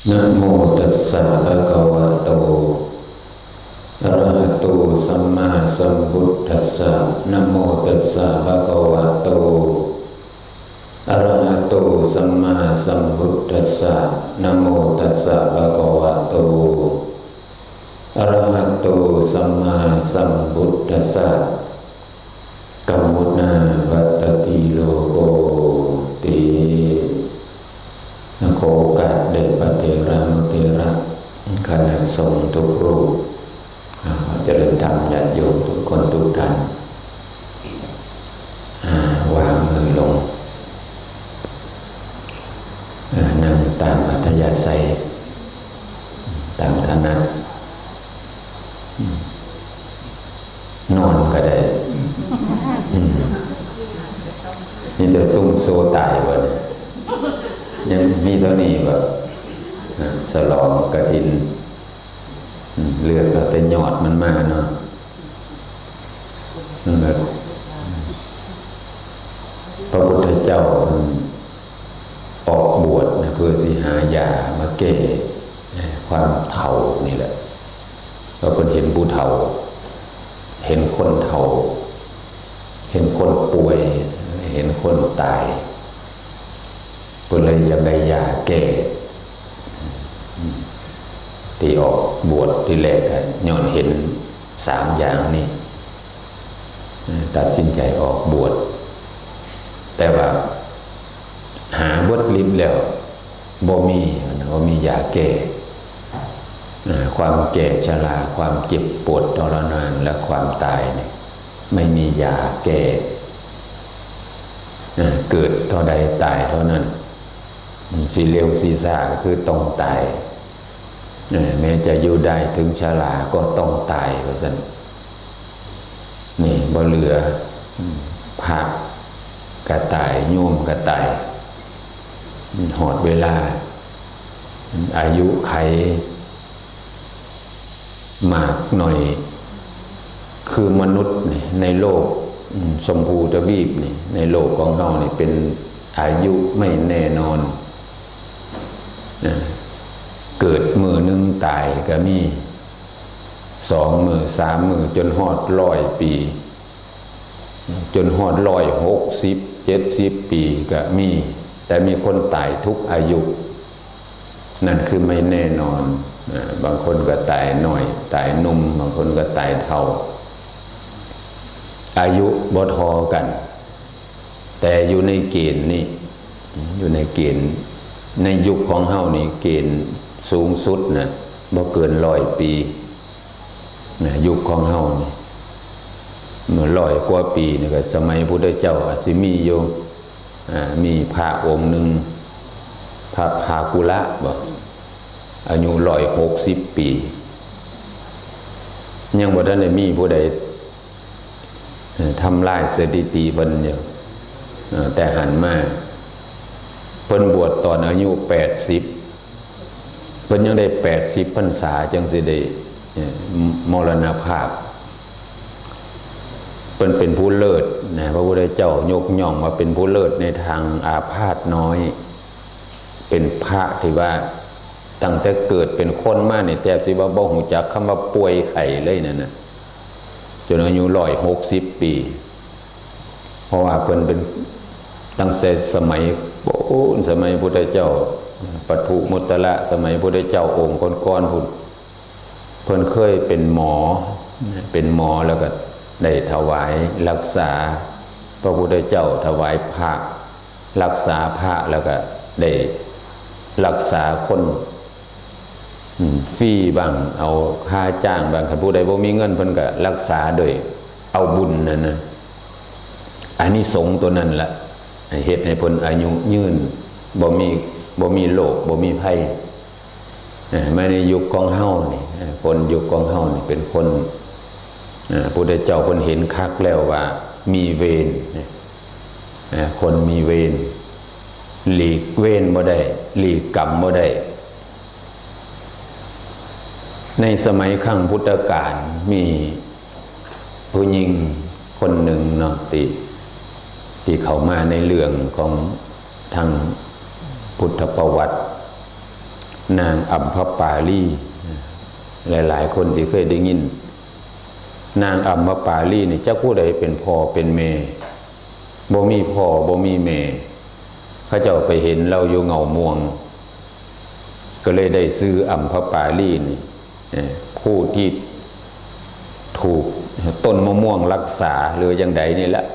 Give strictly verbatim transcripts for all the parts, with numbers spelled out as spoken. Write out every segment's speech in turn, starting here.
นะโมตัสสะภะคะวะโต อะระหะโต สัมมาสัมพุทธัสสะ นะโมตัสสะภะคะวะโต อะระหะโต สัมมาสัมพุทธัสสะ นะโมตัสสะภะคะวะโต อะระหะโต สัมมาสัมพุทธัสสะ กัมมุนาวัตติโลโกติ ขอโอกาสแด่พระเถรานุเถระ คณะสงฆ์ทุกรูป อ่า ขอเจริญธรรมญาติโยมทุกคนทุกท่าน อ่า วางมือลง อ่า นั่งตามอัธยาศัย ตามถนัด นอนก็ได้ อืม นี่แต่ซุ่มโซตายบ่เนี่ย ยังมีเท่านี้แบบ อ่า ฉลองกฐิน อืม เลือกเอาแต่ยอดมันมาเนาะ นั่นแหละ พระพุทธเจ้า ออกบวชนะ เพื่อสิหายามาแก้ความเฒ่านี่แหละ เราเพิ่นเห็นผู้เฒ่า เห็นคนเฒ่า เห็นคนป่วย เห็นคนตาย เพิ่นเลยอยากได้ยาแก้ ที่ออกบวชที่แรกอะ ย้อนเห็นสามอย่างนี่ ตัดสินใจออกบวช แต่ว่าหาเบิดฤทธิ์แล้ว บ่มี บ่มียาแก้ อ่า ความแก่ชรา ความเจ็บปวดทรมาน และความตายเนี่ย ไม่มียาแก้ อ่า เกิดเท่าใดตายเท่านั้น สิเร็วสิช้าก็คือต้องตาย เออ แม้จะอยู่ได้ถึงชราก็ต้องตาย ว่าซั่น นี่บ่เหลือ อืม พระก็ตาย โยมก็ตาย อืม ฮอดเวลา อายุไข มากน้อย คือมนุษย์นี่ ในโลก อืม ชมพูทวีปนี่ ในโลกของเฮานี่ เป็นอายุไม่แน่นอน นะ เกิดมื้อหนึ่งตายก็มี สองมื้อ สามมื้อ จนฮอดร้อยปี จนฮอดร้อยหกสิบ เจ็ดสิบปีก็มี แต่มีคนตายทุกอายุ นั่นคือไม่แน่นอน อ่า บางคนก็ตายน้อย ตายหนุ่ม บางคนก็ตายเฒ่า อายุบ่เท่ากัน แต่อยู่ในเกณฑ์นี่ อยู่ในเกณฑ์ ในยุคของเฮานี่ เกณฑ์สูงสุดนะ บ่เกินร้อยปี นะ ยุคของเฮานี่ เมื่อร้อยกว่าปีนี่ก็สมัยพุทธเจ้าอาจสิมีอยู่ อ่า มีพระองค์หนึ่ง พระภากุละบ่ อายุร้อยหกสิบปี ยังบ่ทันได้มีผู้ใด เอ่อ ทำลายสถิติเพิ่นอยู่ เอ่อ แต่หันมา เพิ่นบวชตอนอายุแปดสิบ เพิ่นยังได้แปดสิบพรรษาจังสิได้ เอ่อ มรณภาพ เพิ่นเป็นผู้เลิศนะ พระพุทธเจ้ายกย่องว่าเป็นผู้เลิศในทางอาพาธน้อย เป็นพระที่ว่าตั้งแต่เกิดเป็นคนมานี่แทบสิว่าบ่ฮู้จักคำว่าป่วยไข้เลยนั่นน่ะ จนอายุร้อยหกสิบปี เพราะว่าเพิ่นเป็นตั้งแต่สมัยโอ้น สมัยพุทธเจ้า ปทุมุตตะ สมัยพุทธเจ้าองค์ก่อนๆพุ้น เพิ่นเคยเป็นหมอ เป็นหมอแล้วก็ได้ถวายรักษาพระพุทธเจ้า ถวายพระ รักษาพระ แล้วก็ได้รักษาคน อืม ฟรีบ้าง เอาค่าจ้างบ้าง คันผู้ใดบ่มีเงินเพิ่นก็รักษาโดยเอาบุญนั่นนะ อานิสงส์ตัวนั้นละ เฮ็ดให้เพิ่นอายุยืน บ่มี บ่มีโรค บ่มีภัย เอ่อ มาในยุคของเฮานี่ เอ่อ คนยุคของเฮานี่เป็นคน เอ่อ พุทธเจ้าเพิ่นเห็นคักแล้วว่ามีเวร เอ่อ คนมีเวร หลีกเวรบ่ได้ หลีกกรรมบ่ได้ ในสมัยครั้งพุทธกาลมีผู้หญิงคนหนึ่งเนาะ ที่ ที่เข้ามาในเรื่องของทางพุทธประวัติ นางอัมพปาลี หลายๆคนที่เคยได้ยิน นางอัมพปาลีนี่จักผู้ใดเป็นพ่อเป็นแม่ บ่มีพ่อบ่มีแม่ เขาเจ้าไปเห็นเราอยู่เงาม่วง ก็เลยได้ชื่ออัมพปาลีนี่ เอ่อผู้ที่ถูกต้นมะม่วงรักษาหรือยังใดนี่แหละ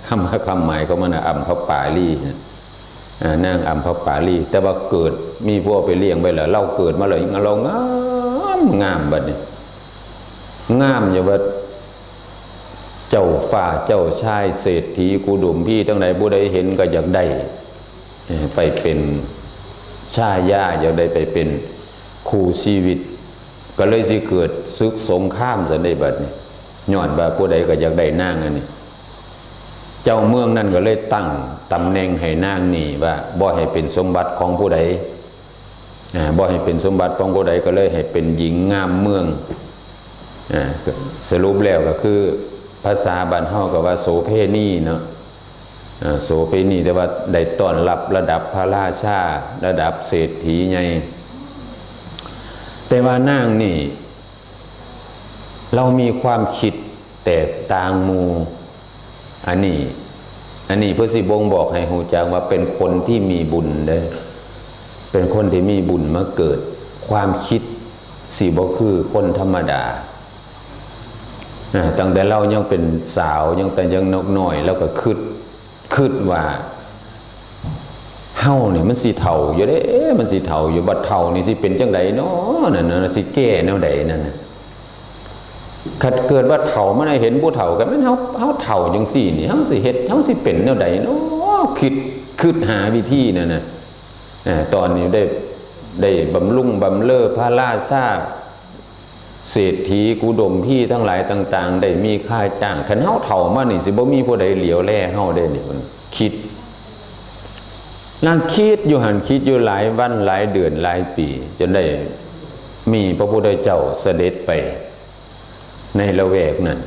คำคำหมายของมันนะอัมพปาลีนะ อ่านางอัมพปาลี แต่ว่าเกิดมีผัวไปเลี้ยงไว้แล้ว เราเกิดมาแล้วเรางามงามบัดนี้ งามอยู่ว่า เจ้าฟ้าเจ้าชายเศรษฐีกุดุมพีทั้งหลายผู้ใดเห็นก็อยากได้ เอ่อไปเป็นชายา อยากได้ไปเป็นคู่ชีวิต ก็เลยสิเกิดศึกสงครามซะได้บัดนี้ ย้อนว่าผู้ใดก็อยากได้นางอันนี้ เจ้าเมืองนั่นก็เลยตั้งตำแหน่งให้นางนี่ว่าบ่ให้เป็นสมบัติของผู้ใด อ่าบ่ให้เป็นสมบัติของผู้ใด ก็เลยให้เป็นหญิงงามเมือง อ่าสรุปแล้วก็คือภาษาบ้านเฮาก็ว่าโสเภณีเนาะ อ่าโสเภณี แต่ว่าได้ต้อนรับระดับพระราชา ระดับเศรษฐีใหญ่ แต่ว่านางนี่ เรามีความคิดแตกต่างหมู่ อันนี้ อันนี้เพื่อสิบ่งบอกให้ฮู้จักว่าเป็นคนที่มีบุญเด้อ เป็นคนที่มีบุญมาเกิด ความคิดสิบ่คือคนธรรมดา อ่าตั้งแต่เรายังเป็นสาว ยังแต่ยังนกน้อย แล้วก็คิด คิดว่า เฮานี่มันสิเฒ่าอยู่เด้ มันสิเฒ่าอยู่ บัดเฒ่านี่สิเป็นจังใดน้อ นั่นน่ะ สิแก้แนวใดนั่นน่ะ คันเกิดว่าเฒ่ามาได้เห็นผู้เฒ่า ก็แม่นเฮา เฮาเฒ่าจังซี่นี่ เฮาสิเฮ็ด เฮาสิเป็นแนวใดน้อ คิด คิดหาวิธีนั่นน่ะ เอ่อ ตอนนี้ได้ ได้บำรุงบำเรอพระราชา เศรษฐีกุดุมพีทั้งหลายต่างๆ ได้มีค่าจ้าง คันเฮาเฒ่ามานี่สิบ่มีผู้ใดเหลียวแลเฮาได้นี่ มันคิด นางคิดอยู่หั่น คิดอยู่หลายวันหลายเดือนหลายปี จนได้มีพระพุทธเจ้าเสด็จไปในละแวกนั้น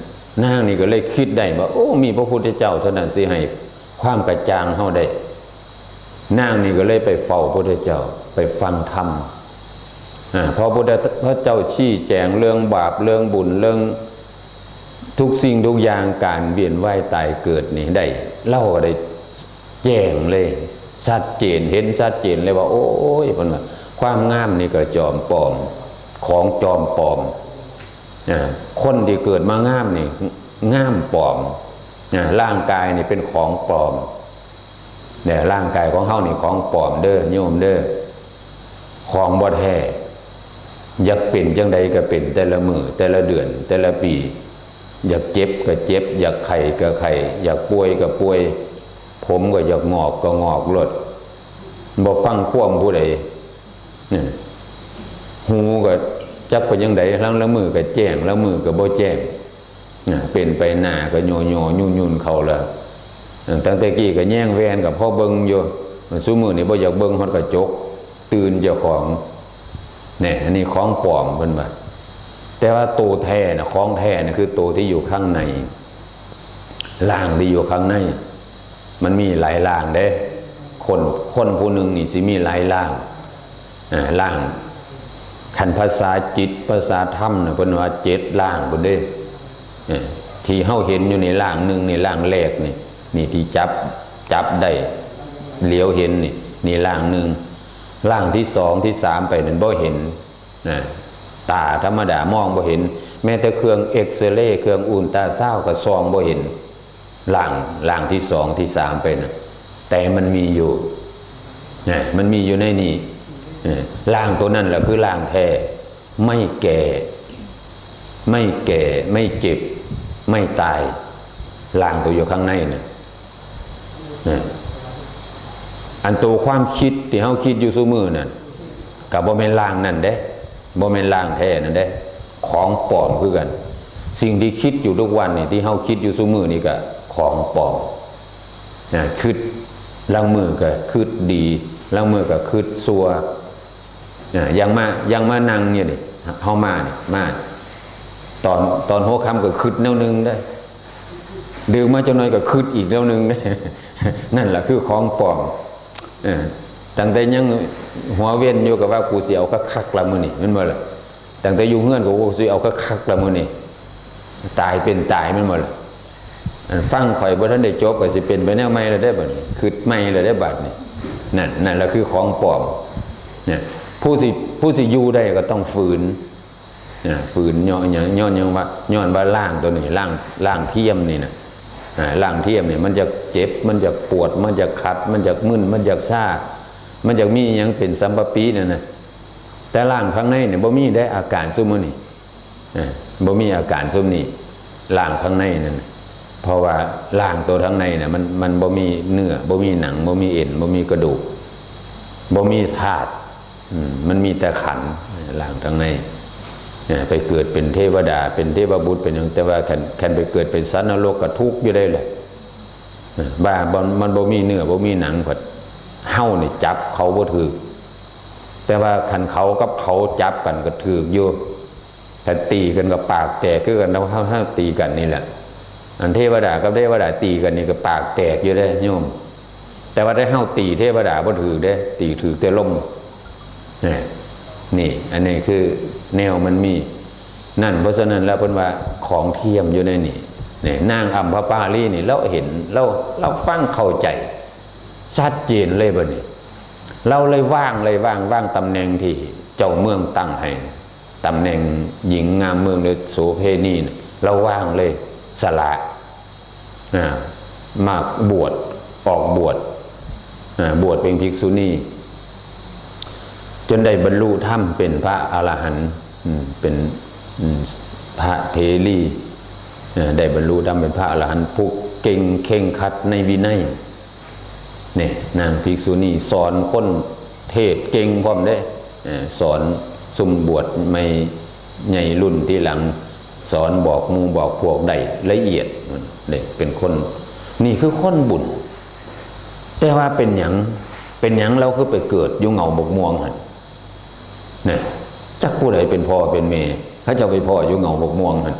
นางนี่ก็เลยคิดได้ว่า โอ้ มีพระพุทธเจ้าเท่านั้นสิให้ความกระจ่างเฮาได้ นางนี่ก็เลยไปเฝ้าพระพุทธเจ้า ไปฟังธรรม อ่า พอพระพุทธเจ้าชี้แจงเรื่องบาป เรื่องบุญ เรื่องทุกสิ่งทุกอย่าง การเวียนว่ายตายเกิดนี่ได้ เล่าก็ได้แจ้งเลย ชัดเจน เห็นชัดเจนเลยว่า โอ้ย เพิ่นว่า ความงามนี่ก็จอมปลอม ของจอมปลอม อ่า คนที่เกิดมางามนี่ งามปลอม อ่า ร่างกายนี่เป็นของปลอม เนี่ย ร่างกายของเฮานี่ของปลอมเด้อ โยมเด้อ ของบ่แท้ อยากเป็นจังใดก็เป็น แต่ละมื้อ แต่ละเดือน แต่ละปี อยากเจ็บก็เจ็บ อยากไข้ก็ไข้ อยากป่วยก็ป่วย ผมก็อยากงอกก็งอกโลด บ่ฟังความผู้ใด เนี่ย หูก็จักเป็นจังใด ลางละมื้อก็แจ้ง ลางมื้อก็บ่แจ้ง อ่า เป็นไปหน้าก็โยโย่ยุ่นๆเข้าละ อ่า ตั้งแต่กี้ก็แย่งแว่นก็พอเบิ่งอยู่ ซุมื้อนี้บ่อยากเบิ่งฮอดกระจก ตื่นเจ้าของ เนี่ย อันนี้ของปลอมเพิ่นว่า แต่ว่าโตแท้น่ะ ของแท้น่ะคือโตที่อยู่ข้างใน ร่างที่อยู่ข้างใน มันมีหลายร่างเด้ คน คนผู้หนึ่งนี่สิมีหลายร่าง อ่า ร่าง คันภาษาจิต ภาษาธรรมน่ะ เพิ่นว่าเจ็ดร่างพุ้นเด้ เออ ที่เฮาเห็นอยู่นี่ร่างหนึ่งนี่ ร่างแรกนี่ นี่ที่จับ จับได้ เหลียวเห็นนี่ นี่ร่างหนึ่ง ร่างที่สอง ที่สามไปนั่นบ่เห็น นะ ตาธรรมดามองบ่เห็น แม้แต่เครื่องเอ็กซเรย์ เครื่องอุลตราซาวด์ก็ส่องบ่เห็น ร่าง ร่างที่สอง ที่สามไปน่ะ แต่มันมีอยู่ นะ มันมีอยู่ในนี้ เออ ร่างตัวนั้นแหละคือร่างแท้ ไม่แก่ ไม่แก่ ไม่เจ็บ ไม่ตาย ร่างตัวอยู่ข้างในน่ะ นะ อันตัวความคิดที่เฮาคิดอยู่ซุมื้อนั่น ก็บ่แม่นร่างนั่นเด้ บ่แม่นร่างแท้นั่นเด้ ของปลอมคือกัน สิ่งที่คิดอยู่ทุกวันนี่ ที่เฮาคิดอยู่ซุมื้อนี่ก็ของปลอม นะ คิด ลางมื้อก็คิดดี ลางมื้อก็คิดชั่ว นะ อย่างมา อย่างมานั่งเนี่ยนี่ เฮามานี่ มา ตอน ตอนหัวค่ำก็คิดแนวหนึ่งได้ ดึกมาจักหน่อยก็คิดอีกแนวหนึ่งได้ นั่นแหละคือของปลอม เออ แ ตั้งแต่ยังหัวเว่นอยู่ก็ว่า "กูสิเอาคักๆละมื้อนี้" แม่นบ่ล่ะ? ตั้งแต่อยู่เฮือนก็ "กูสิเอาคักๆละมื้อนี้" ตายเป็นตายแม่นบ่ล่ะ? อันฟังข่อยบ่ทันได้จบก็สิเป็นไปแนวใหม่แล้วเด้บัดนี้ คิดใหม่แล้วเด้บัดนี้ นั่น นั่นล่ะคือของปลอม เนี่ย ผู้สิ ผู้สิอยู่ได้ก็ต้องฝืน อ่า ฝืน ย้อน ย้อน ย้อนหยังว่า ย้อนว่าร่างตัวนี้ ร่าง ร่างเทียมนี่นะ อ่า ร่างเทียมนี่ มันจะเจ็บ มันจะปวด มันจะคัด มันจะมึน มันจะซ่า มันจะมีหยังเป็นสัมปปีนั่นนะ แต่ร่างข้างในเนี่ยบ่มีได้อาการซุมมื้อนี้ อ่า บ่มีอาการซุมนี้ ร่างข้างในนั่นน่ะ เพราะว่าร่างตัวข้างในน่ะ มัน มันบ่มีเนื้อ บ่มีหนัง บ่มีเอ็น บ่มีกระดูก บ่มีธาตุ อืม มันมีแต่ขันธ์ ร่างข้างใน เนี่ย ไปเกิดเป็นเทวดา เป็นเทพบุตร เป็นหยัง แต่ว่าคัน คันไปเกิดเป็นสัตว์นรกก็ทุกข์อยู่ได้แหละ เออ ว่าบ่ มันบ่มีเนื้อ บ่มีหนัง พัดเฮานี่จับเขาบ่ถืก แต่ว่าคันเขากับเขาจับกันก็ถืกอยู่ ถ้าตีกันก็ปากแตกคือกัน เฮา เฮา เฮาตีกันนี่แหละ อันเทวดากับเทวดาตีกันนี่ก็ปากแตกอยู่เด้โยม แต่ว่าถ้าเฮาตีเทวดาบ่ถืกเด้ ตีถืกแต่ลม นี่ นี่ อันนี้คือแนวมันมี นั่น เพราะฉะนั้นแล้วเพิ่นว่าของเทียมอยู่ในนี่ นี่ นางอัมพปาลีนี่ ลาวเห็น ลาว ลาวฟังเข้าใจ ชัดเจนเลยบัดนี้ ลาวเลยวาง เลยวาง วางตำแหน่งที่เจ้าเมืองตั้งให้ ตำแหน่งหญิงงามเมืองหรือโสเภณีน่ะ ลาววางเลย สละ อ่า มาบวช ออกบวช อ่า บวชเป็นภิกษุณี จนได้บรรลุธรรมเป็นพระอรหันต์ อืม เป็น อืม พระเถรี เอ่อ ได้บรรลุธรรมเป็นพระอรหันต์ ผู้เก่งเคร่งครัดในวินัย เนี่ย นางภิกษุณีสอนคนเทศน์เก่งพร้อมเด้ เอ่อ สอนซุมบวชใหม่ ใหญ่รุ่นทีหลัง สอนบอกหมู่บอกพวกได้ละเอียด เนี่ย เป็นคน นี่คือคนบุญ แต่ว่าเป็นหยัง เป็นหยังลาวคือไปเกิดอยู่เหง้าบักม่วงหั่น เนี่ย จักผู้ใดเป็นพ่อเป็นแม่ เขาเจ้าไปพ้ออยู่เหง้าบักม่วงหั่น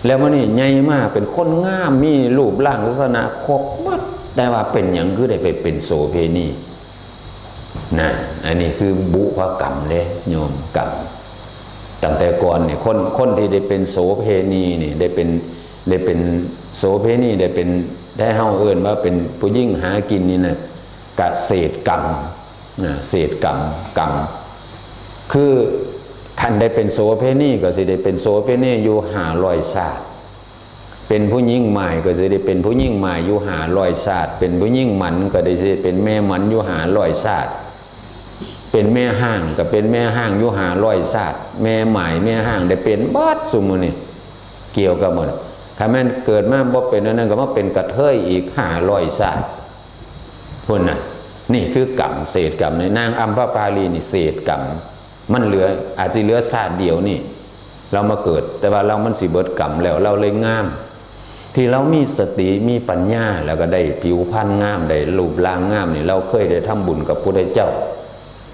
แล้วมื้อนี้ใหญ่มาเป็นคนงาม มีรูปร่างลักษณะครบหมด แต่ว่าเป็นหยังคือได้ไปเป็นโสเภณี นะ อันนี้คือบุพกรรมเด้โยม กรรม ตั้งแต่ก่อนนี่ คน คนที่ได้เป็นโสเภณีนี่ ได้เป็น ได้เป็นโสเภณี ได้เป็น ได้เฮาเอิ้นว่าเป็นผู้หญิงหากินนี่นะ กะเศษกรรม นะ เศษกรรม กรรม คือคันได้เป็นโสเภณีก็สิได้เป็นโสเภณีอยู่ห้าร้อยชาติ เป็นผู้หญิงม่ายก็สิได้เป็นผู้หญิงม่ายอยู่ห้าร้อยชาติ เป็นผู้หญิงหมันก็ได้สิเป็นแม่หมันอยู่ห้าร้อยชาติ เป็นแม่ฮ้างก็เป็นแม่ฮ้างอยู่ห้าร้อยชาติ แม่ม่ายแม่ฮ้างได้เป็นเบิดซุมื้อนี้ เกี่ยวกับหมด คันแม่นเกิดมาบ่เป็นอันนั้นก็มาเป็นกระเทยอีกห้าร้อยชาติ พุ้นน่ะ นี่คือกรรม เศษกรรม ในนางอัมพปาลีนี่เศษกรรม มันเหลือ อาจสิเหลือชาติเดียวนี่ ลาวมาเกิด แต่ว่าลาวมันสิเบิดกรรมแล้ว ลาวเลยงาม ที่ลาวมีสติ มีปัญญา แล้วก็ได้ผิวพรรณงาม ได้รูปร่างงามนี่ ลาวเคยได้ทำบุญกับพุทธเจ้า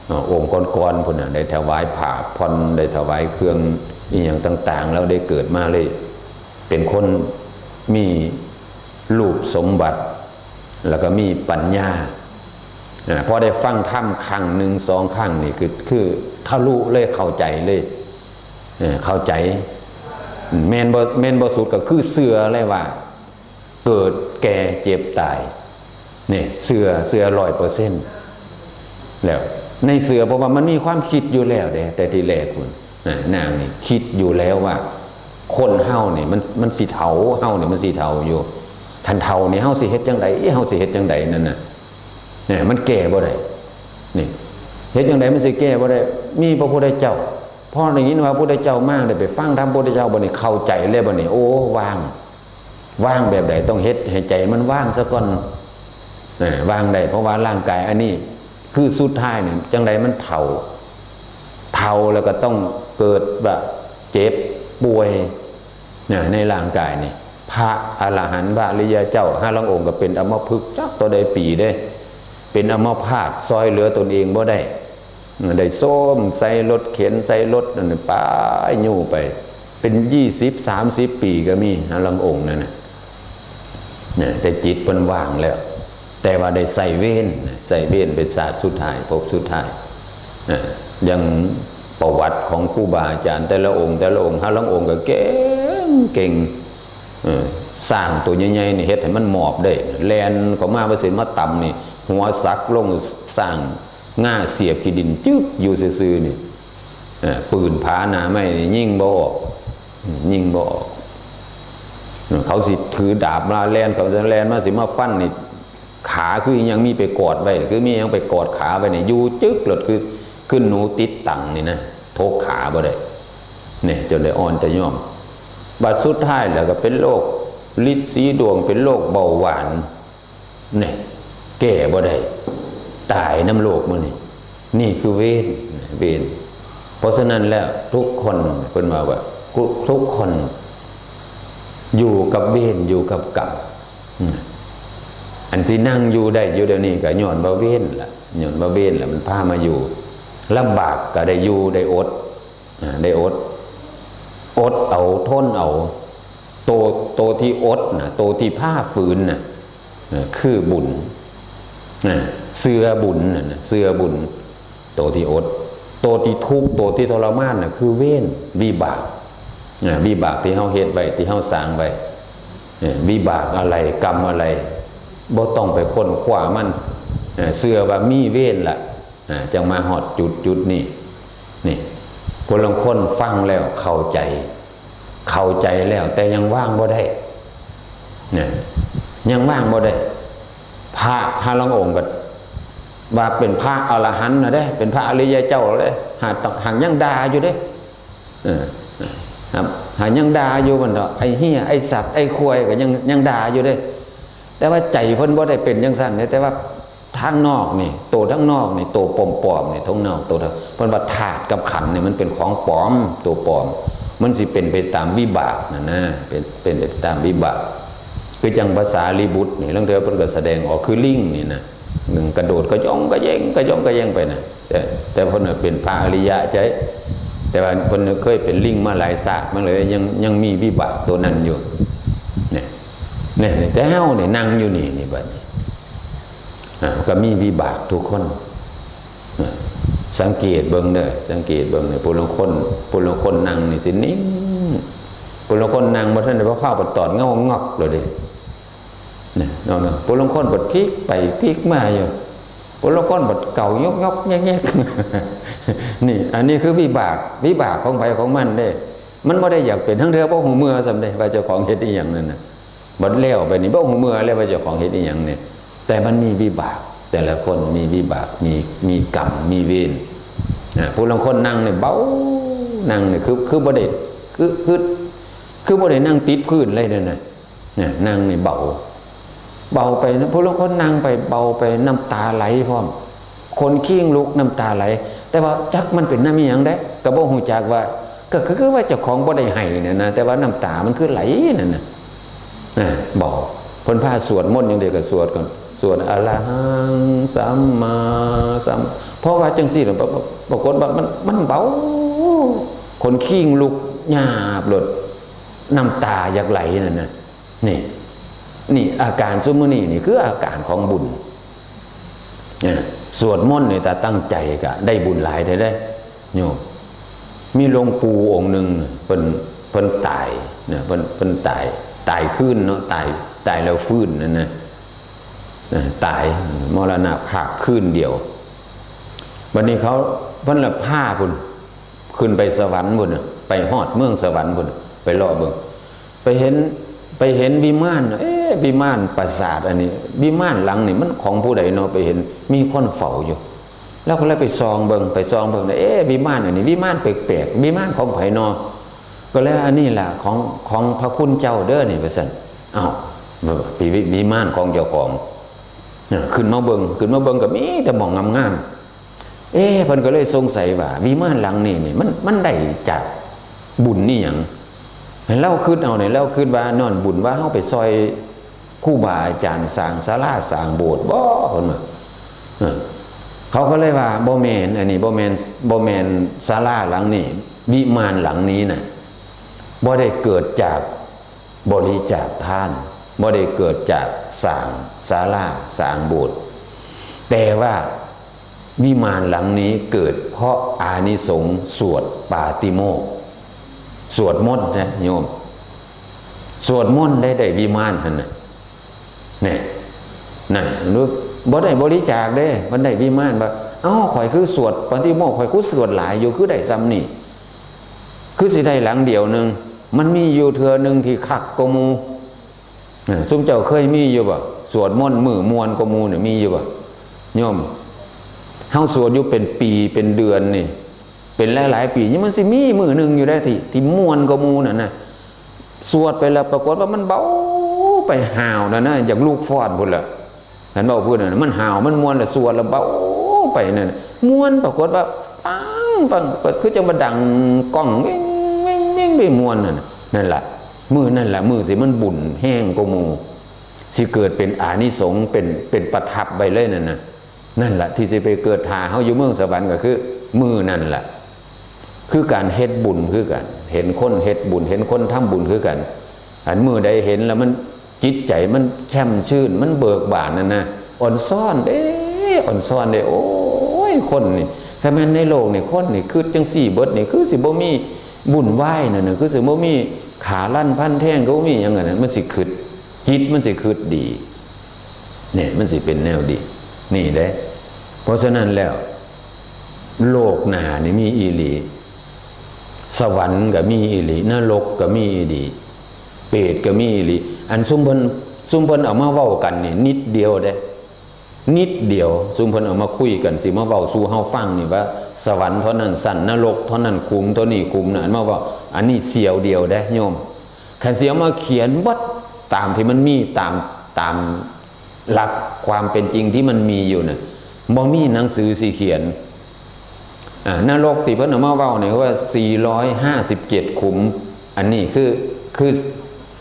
เอ่อ องค์ก่อนๆ พุ้นน่ะ ได้ถวายผ้าผ่อน ได้ถวายเครื่องอิหยังต่างๆ ลาวได้เกิดมาเลย เป็นคนมีรูปสมบัติ แล้วก็มีปัญญา อ่า พอได้ฟังธรรมครั้งหนึ่งสองครั้งนี่คือ คือทะลุเลย เข้าใจเลย เออ เข้าใจ แม่นบ่ แม่นบ่สุดก็คือเชื่อเลยว่า เกิดแก่เจ็บตาย นี่เชื่อ เชื่อร้อยเปอร์เซ็นต์ แล้ว ในเชื่อ เพราะว่ามันมีความคิดอยู่แล้วเด้ แต่ทีแรกพุ้น นะ นางนี่คิดอยู่แล้วว่า คนเฮานี่มัน มันสิเฒ่า เฮานี่มันสิเฒ่าอยู่ คันเฒ่านี่เฮาสิเฮ็ดจั่งใด เฮาสิเฮ็ดจั่งใดนั่นน่ะ เนี่ย มันแก้บ่ได้ นี่ เฮ็ดจั่งใดมันสิแก้บ่ได้ มีพระพุทธเจ้า พอได้ยินว่าพระพุทธเจ้ามา ได้ไปฟังธรรมพระพุทธเจ้า บัดนี้เข้าใจเลย บัดนี้ โอ้ วาง วางแบบใด ต้องเฮ็ดให้ใจมันวางซะก่อน เออ วางได้ เพราะว่าร่างกายอันนี้ คือสุดท้ายนี่ จั่งใดมันเฒ่า เฒ่าแล้วก็ต้องเกิดว่าเจ็บป่วย เนี่ย ในร่างกายนี่ พระอรหันต์ พระอริยเจ้า ห่าลางองค์ก็เป็นอัมพฤกษ์ จักเท่าใดปีเด้ เป็นอัมพาต ซ่อยเหลือตนเองบ่ได้ ได้โซมใส่รถเข็น ใส่รถนั่นน่ะ ไปอยู่ไป เป็นยี่สิบ สามสิบปีก็มี ห่าลางองค์นั่นน่ะ เนี่ย แต่จิตเพิ่นว่างแล้ว แต่ว่าได้ใส่เวร ใส่เวรเป็นชาติสุดท้าย ภพสุดท้าย อ่า อย่างประวัติของครูบาอาจารย์แต่ละองค์ แต่ละองค์ หาลางองค์ก็เก่ง เก่ง เออ ช้างตัวใหญ่ๆ นี่เฮ็ดให้มันหมอบได้ แล่นเข้ามาว่าสิมาตำนี่ หัวสักลงช้าง ง่าเสียบขี้ดินจึ๊กอยู่ซื่อๆ นี่ เออ ปืนผาหน้าไม้นี่ยิงบ่ออก อืม ยิงบ่ออก อืม เขาสิถือดาบมาแล่น เขาจะแล่นมาสิมาฟันนี่ ขาคือยังมีไปกอดไว้ คือมียังไปกอดขาไว้นี่ อยู่จึ๊กโลด คือ คือหนูติดตังนี่นะ ถกขาบ่ได้ เนี่ย จนได้อ่อนแต่ยอม บัดสุดท้ายแล้วก็เป็นโรคลิดสีดวง เป็นโรคเบาหวาน เนี่ย แก้บ่ได้ ตายนำโรคมื้อนี้ นี่คือเวร เวร เพราะฉะนั้นแล้วทุกคน เพิ่นว่า ว่า ทุก ทุกคน อยู่กับเวร อยู่กับกรรม อืม อันที่นั่งอยู่ได้อยู่เดี๋ยวนี้ก็ย้อนว่าเวรล่ะ ย้อนว่าเวรล่ะมันพามาอยู่ ลำบากก็ได้อยู่ ได้อด อ่า ได้อด อดเอา ทนเอา โต โตที่อดน่ะ โตที่พาฝืนน่ะ เออ คือบุญ อ่า เชื่อบุญน่ะนะ เชื่อบุญ โตที่อด โตที่ทุกข์ โตที่ทรมานน่ะ คือเวร วิบาก อ่า วิบากที่เฮาเฮ็ดไว้ ที่เฮาสร้างไว้ เออ วิบากอะไร กรรมอะไร บ่ต้องไปค้นคว้ามัน เออ เชื่อว่ามีเวรล่ะ อ่า จั่งมาฮอดจุดจุดนี้ นี่ ผู้ลางคนฟังแล้วเข้าใจ เข้าใจแล้ว แต่ยังวางบ่ได้ เนี่ย ยังวางบ่ได้ พระหาลางองค์ก็ว่าเป็นพระอรหันต์นะเด้ เป็นพระอริยเจ้าแล้วเด้ หาก หากยังด่าอยู่เด้ เออ ครับ หากยังด่าอยู่มันเถาะ ไอ้เหี้ย ไอ้สัตว์ ไอ้ควาย ก็ยัง ยังด่าอยู่เด้ แต่ว่าใจเพิ่นบ่ได้เป็นจังซั่นเด้ แต่ว่าทางนอกนี่ โตทางนอกนี่ โตปลอมๆนี่ ทางนอก โตทาง เพิ่นว่าธาตุกับขันธ์นี่มันเป็นของปลอม ตัวปลอม มันสิเป็นไปตามวิบากนั่นนะ เป็น เป็นไปตามวิบาก คือจั่งพระสารีบุตรนี่ ลางเทื่อเพิ่นก็แสดงออกคือลิงนี่นะ มันกระโดดกระย่องกระแย่ง กระย่องกระแย่งไปนะ แต่ แต่เพิ่นน่ะเป็นพระอริยะใช่ แต่ว่าเพิ่นเคยเป็นลิงมาหลายชาติ มันเลยยัง ยังมีวิบากตัวนั้นอยู่ เนี่ย เนี่ย แต่เฮานี่นั่งอยู่นี่ นี่บัดนี้ อ่า ก็มีวิบากทุกคน อ่า สังเกตเบิ่งเด้อ สังเกตเบิ่งเด้อ ผู้ลางคน ผู้ลางคนนั่งนี่สินิ่ง ผู้ลางคนนั่งบ่ทันได้พอเข้าไปตอดเงางอกเลยเด้ เนี่ย เอาเนาะ ผู้ลางคนบัดพลิกไปพลิกมาอยู่ ผู้ลางคนบัดเก่ายกๆแยกๆ นี่ อันนี้คือวิบาก วิบากของไผของมันเด้ มันบ่ได้อยากเป็น ทั้งเทื่อบ่ฮู้เมื่อซ้ำเด้ ว่าเจ้าของเฮ็ดอีหยังนั่นน่ะ บัดแล้วไปนี่บ่ฮู้เมื่อแล้วว่าเจ้าของเฮ็ดอีหยังเนี่ย แต่มันมีวิบาก แต่ละคนมีวิบาก มี มีกรรม มีเวร อ่า ผู้ลางคนนั่งเนี่ยเบา นั่งเนี่ยคือ คือบ่ได้ คือ คือ คือบ่ได้นั่งติดพื้นเลยนั่นน่ะ เนี่ย นั่งนี่เบา เบาไปนะ ผู้ลางคนนั่งไปเบาไป น้ำตาไหลพร้อม คนคิงลุก น้ำตาไหล แต่ว่าจักมันเป็นนำอิหยังเด้ ก็บ่ฮู้จักว่า ก็คือ คือว่าเจ้าของบ่ได้ให้เนี่ยนะ แต่ว่าน้ำตามันคือไหลนั่นน่ะ อ่า เบา เพิ่นพาสวดมนต์อย่างเดียวก็สวดก่อน สวดอะระหังสัมมาสัม เพราะว่าจังซี่น่ะ ปร- ปรากฏว่ามัน มันเบา คนคิงลุกหยาบโลด น้ำตาอยากไหลนั่นน่ะ นี่ นี่อาการซุมื้อนี้นี่คืออาการของบุญ เนี่ย สวดมนต์นี่ถ้าตั้งใจก็ได้บุญหลายแท้เด้ โยม มีหลวงปู่องค์หนึ่ง เพิ่น เพิ่นตาย เนี่ย เพิ่น เพิ่นตาย ตายคืนเนาะ ตาย ตายแล้วฟื้นนั่นนะ เออ ตาย มรณภาพคืนเดียว บัดนี้เขา เพิ่นละพาพุ้น ขึ้นไปสวรรค์พุ้นน่ะ ไปฮอดเมืองสวรรค์พุ้นน่ะ ไปเลาะเบิ่ง ไปเห็น ไปเห็นวิมาน เอ๊ะ วิมานปราสาทอันนี้ วิมานหลังนี่มันของผู้ใดเนาะ ไปเห็นมีคนเฝ้าอยู่ แล้วก็เลยไปส่องเบิ่ง ไปส่องเบิ่ง เอ๊ะ วิมานอันนี้ วิมานแปลกๆ วิมานของไผเนาะ ก็เลย อันนี้ล่ะ ของ ของพระคุณเจ้าเด้อนี่ ว่าซั่น อ้าว วิ- วิมานของเจ้าของ เนี่ย ขึ้นมาเบิ่ง ขึ้นมาเบิ่งก็มีแต่หม่องงามๆ เอ๊ะ เพิ่นก็เลยสงสัยว่า วิมานหลังนี้นี่ มัน มันได้จากบุญนี่หยัง ให้เราคิดเอาเนี่ย เราคิดว่าย้อนบุญว่าเฮาไปซอยครูบาอาจารย์สร้างศาลาสร้างโบสถ์บ่ เพิ่นว่า เออ เขาก็เลยว่า บ่แม่น อันนี้บ่แม่น บ่แม่นศาลาหลังนี้ วิมานหลังนี้น่ะ บ่ได้เกิดจากบริจาคทาน บ่ได้เกิดจากสร้างศาลาสร้างโบสถ์ แต่ว่าวิมานหลังนี้เกิดเพราะอานิสงส์สวดปาติโมกข์ สวดมนต์นะโยม สวดมนต์ได้ได้วิมานหั่นน่ะ เนี่ย นั่น บ่ได้บริจาคเด้ มันได้วิมาน ว่า เอ้า ข่อยคือสวดปาติโมกข์ ข่อยคือสวดหลายอยู่ คือได้ส่ำนี่ คือสิได้หลังเดียวหนึ่ง มันมีอยู่เทื่อหนึ่งที่คักกว่าหมู่ เออ ซุมเจ้าเคยมีอยู่บ่ สวดมนต์มื้อม่วนกว่าหมู่เนี่ย มีอยู่บ่ โยม เฮาสวดอยู่เป็นปีเป็นเดือนนี่ เป็นหลายๆปี นี่มันสิมีมื้อหนึ่งอยู่ได้ที่ ที่ม่วนกว่าหมู่นั่นนะ สวดไปแล้วปรากฏว่ามันเบาไป ห้าวนั่นนะ อยากลุกฟ้อนพุ้นล่ะ คันเว้าพื้นน่ะ มันห้าว มันม่วน แล้วสวดแล้วเบาไปนั่น ม่วน ปรากฏว่าฟัง ฟัง คือจั่งว่าดังก้อง เว้ง เว้ง เว้ง ไปม่วนนั่นน่ะ นั่นล่ะ มื้อนั่นล่ะ มื้อสิมันบุญแฮงกว่าหมู่ สิเกิดเป็นอานิสงส์ เป็น เป็นประทับไว้เลยนั่นน่ะ นั่นล่ะ ที่สิไปเกิดถ่าเฮาอยู่เมืองสวรรค์ก็คือ มื้อนั่นล่ะ คือการเฮ็ดบุญคือกัน เห็นคนเฮ็ดบุญ เห็นคนทำบุญคือกัน อันมื้อใดเห็นแล้วมัน จิตใจมันแช่มชื่น มันเบิกบานนั่นนะ อ่อนซ้อนเด้ อ่อนซ้อนเด้ โอ้ย คนนี่ ถ้าแม่นในโลกนี่ คนนี่ คือจั่งซี้เบิดนี่ คือสิบ่มีวุ่นวายนั่นน่ะ คือสิบ่มีฆ่าลันฟันแทง ก็บ่มีหยังอันนั้น มันสิคิด จิตมันสิคิดดี เนี่ย มันสิเป็นแนวดี นี่เด้ เพราะฉะนั้นแล้ว โลกหน้านี่มีอีหลี สวรรค์ก็มีอีหลี นรกก็มีอีหลี เปรตก็มีอีหลี อันซุมเพิ่น ซุมเพิ่นเอามาเว้ากันนี่นิดเดียวเด้ นิดเดียว ซุมเพิ่นเอามาคุยกัน สิมาเว้าสู่เฮาฟังนี่ว่า สวรรค์เท่านั้นชั้น นรกเท่านั้นขุม เท่านี้ขุมนะ อันมาเว้า อันนี้เสี้ยวเดียวเด้โยม คันสิเอามาเขียนเบิดตามที่มันมี ตาม ตามหลักความเป็นจริงที่มันมีอยู่น่ะ บ่มีหนังสือสิเขียน อ่า นรกที่เพิ่นเอามาเว้านี่ว่า สี่ร้อยห้าสิบเจ็ดขุม อันนี้คือ คือ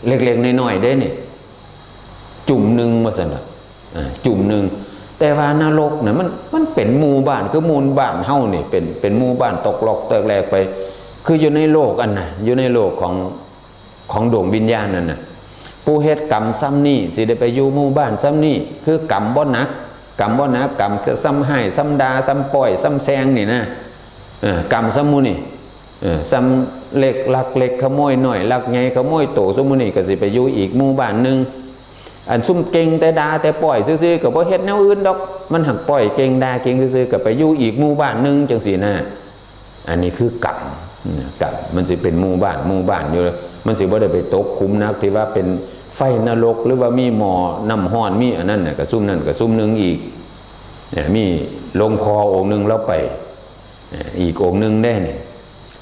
เล็กๆน้อยๆเด้นี่ จุ่มหนึ่งว่าซั่นน่ะ อ่า จุ่มหนึ่ง แต่ว่านรกน่ะมัน มันเป็นหมู่บ้าน คือหมู่บ้านเฮานี่ เป็น เป็นหมู่บ้านตกลอกแตกแหลกไป คืออยู่ในโลกอันน่ะ อยู่ในโลกของ ของดวงวิญญาณนั่นน่ะ ผู้เฮ็ดกรรมส่ำนี้สิได้ไปอยู่หมู่บ้านส่ำนี้ คือกรรมบ่หนัก กรรมบ่หนัก กรรมส่ำฮ้าย ส่ำด่า ส่ำป้อย ส่ำแซงนี่นะ เออ กรรมส่ำหมู่นี่ เออ ส่ำเล็กลักเล็กขโมยน้อย ลักใหญ่ขโมยโต ส่ำหมู่นี่ก็สิไปอยู่อีกหมู่บ้านหนึ่ง อันซุมเก่งแต่ด่าแต่ป้อยซื่อๆ ก็บ่เฮ็ดแนวอื่นดอก มันหักป้อยเก่งด่าเก่งซื่อๆ ก็ไปอยู่อีกหมู่บ้านหนึ่งจั่งซี้นะ อันนี้คือกรรม นะ กรรม มันสิเป็นหมู่บ้าน หมู่บ้านอยู่ มันสิบ่ได้ไปตกขุมหนักที่ว่าเป็นไฟนรก หรือว่ามีหม้อน้ำร้อน มีอันนั้นน่ะ ก็ซุมนั้นก็ซุมหนึ่งอีก เนี่ย มีหลวงพ่อองค์หนึ่งลาวไป เนี่ย อีกองค์หนึ่งเด้เนี่ย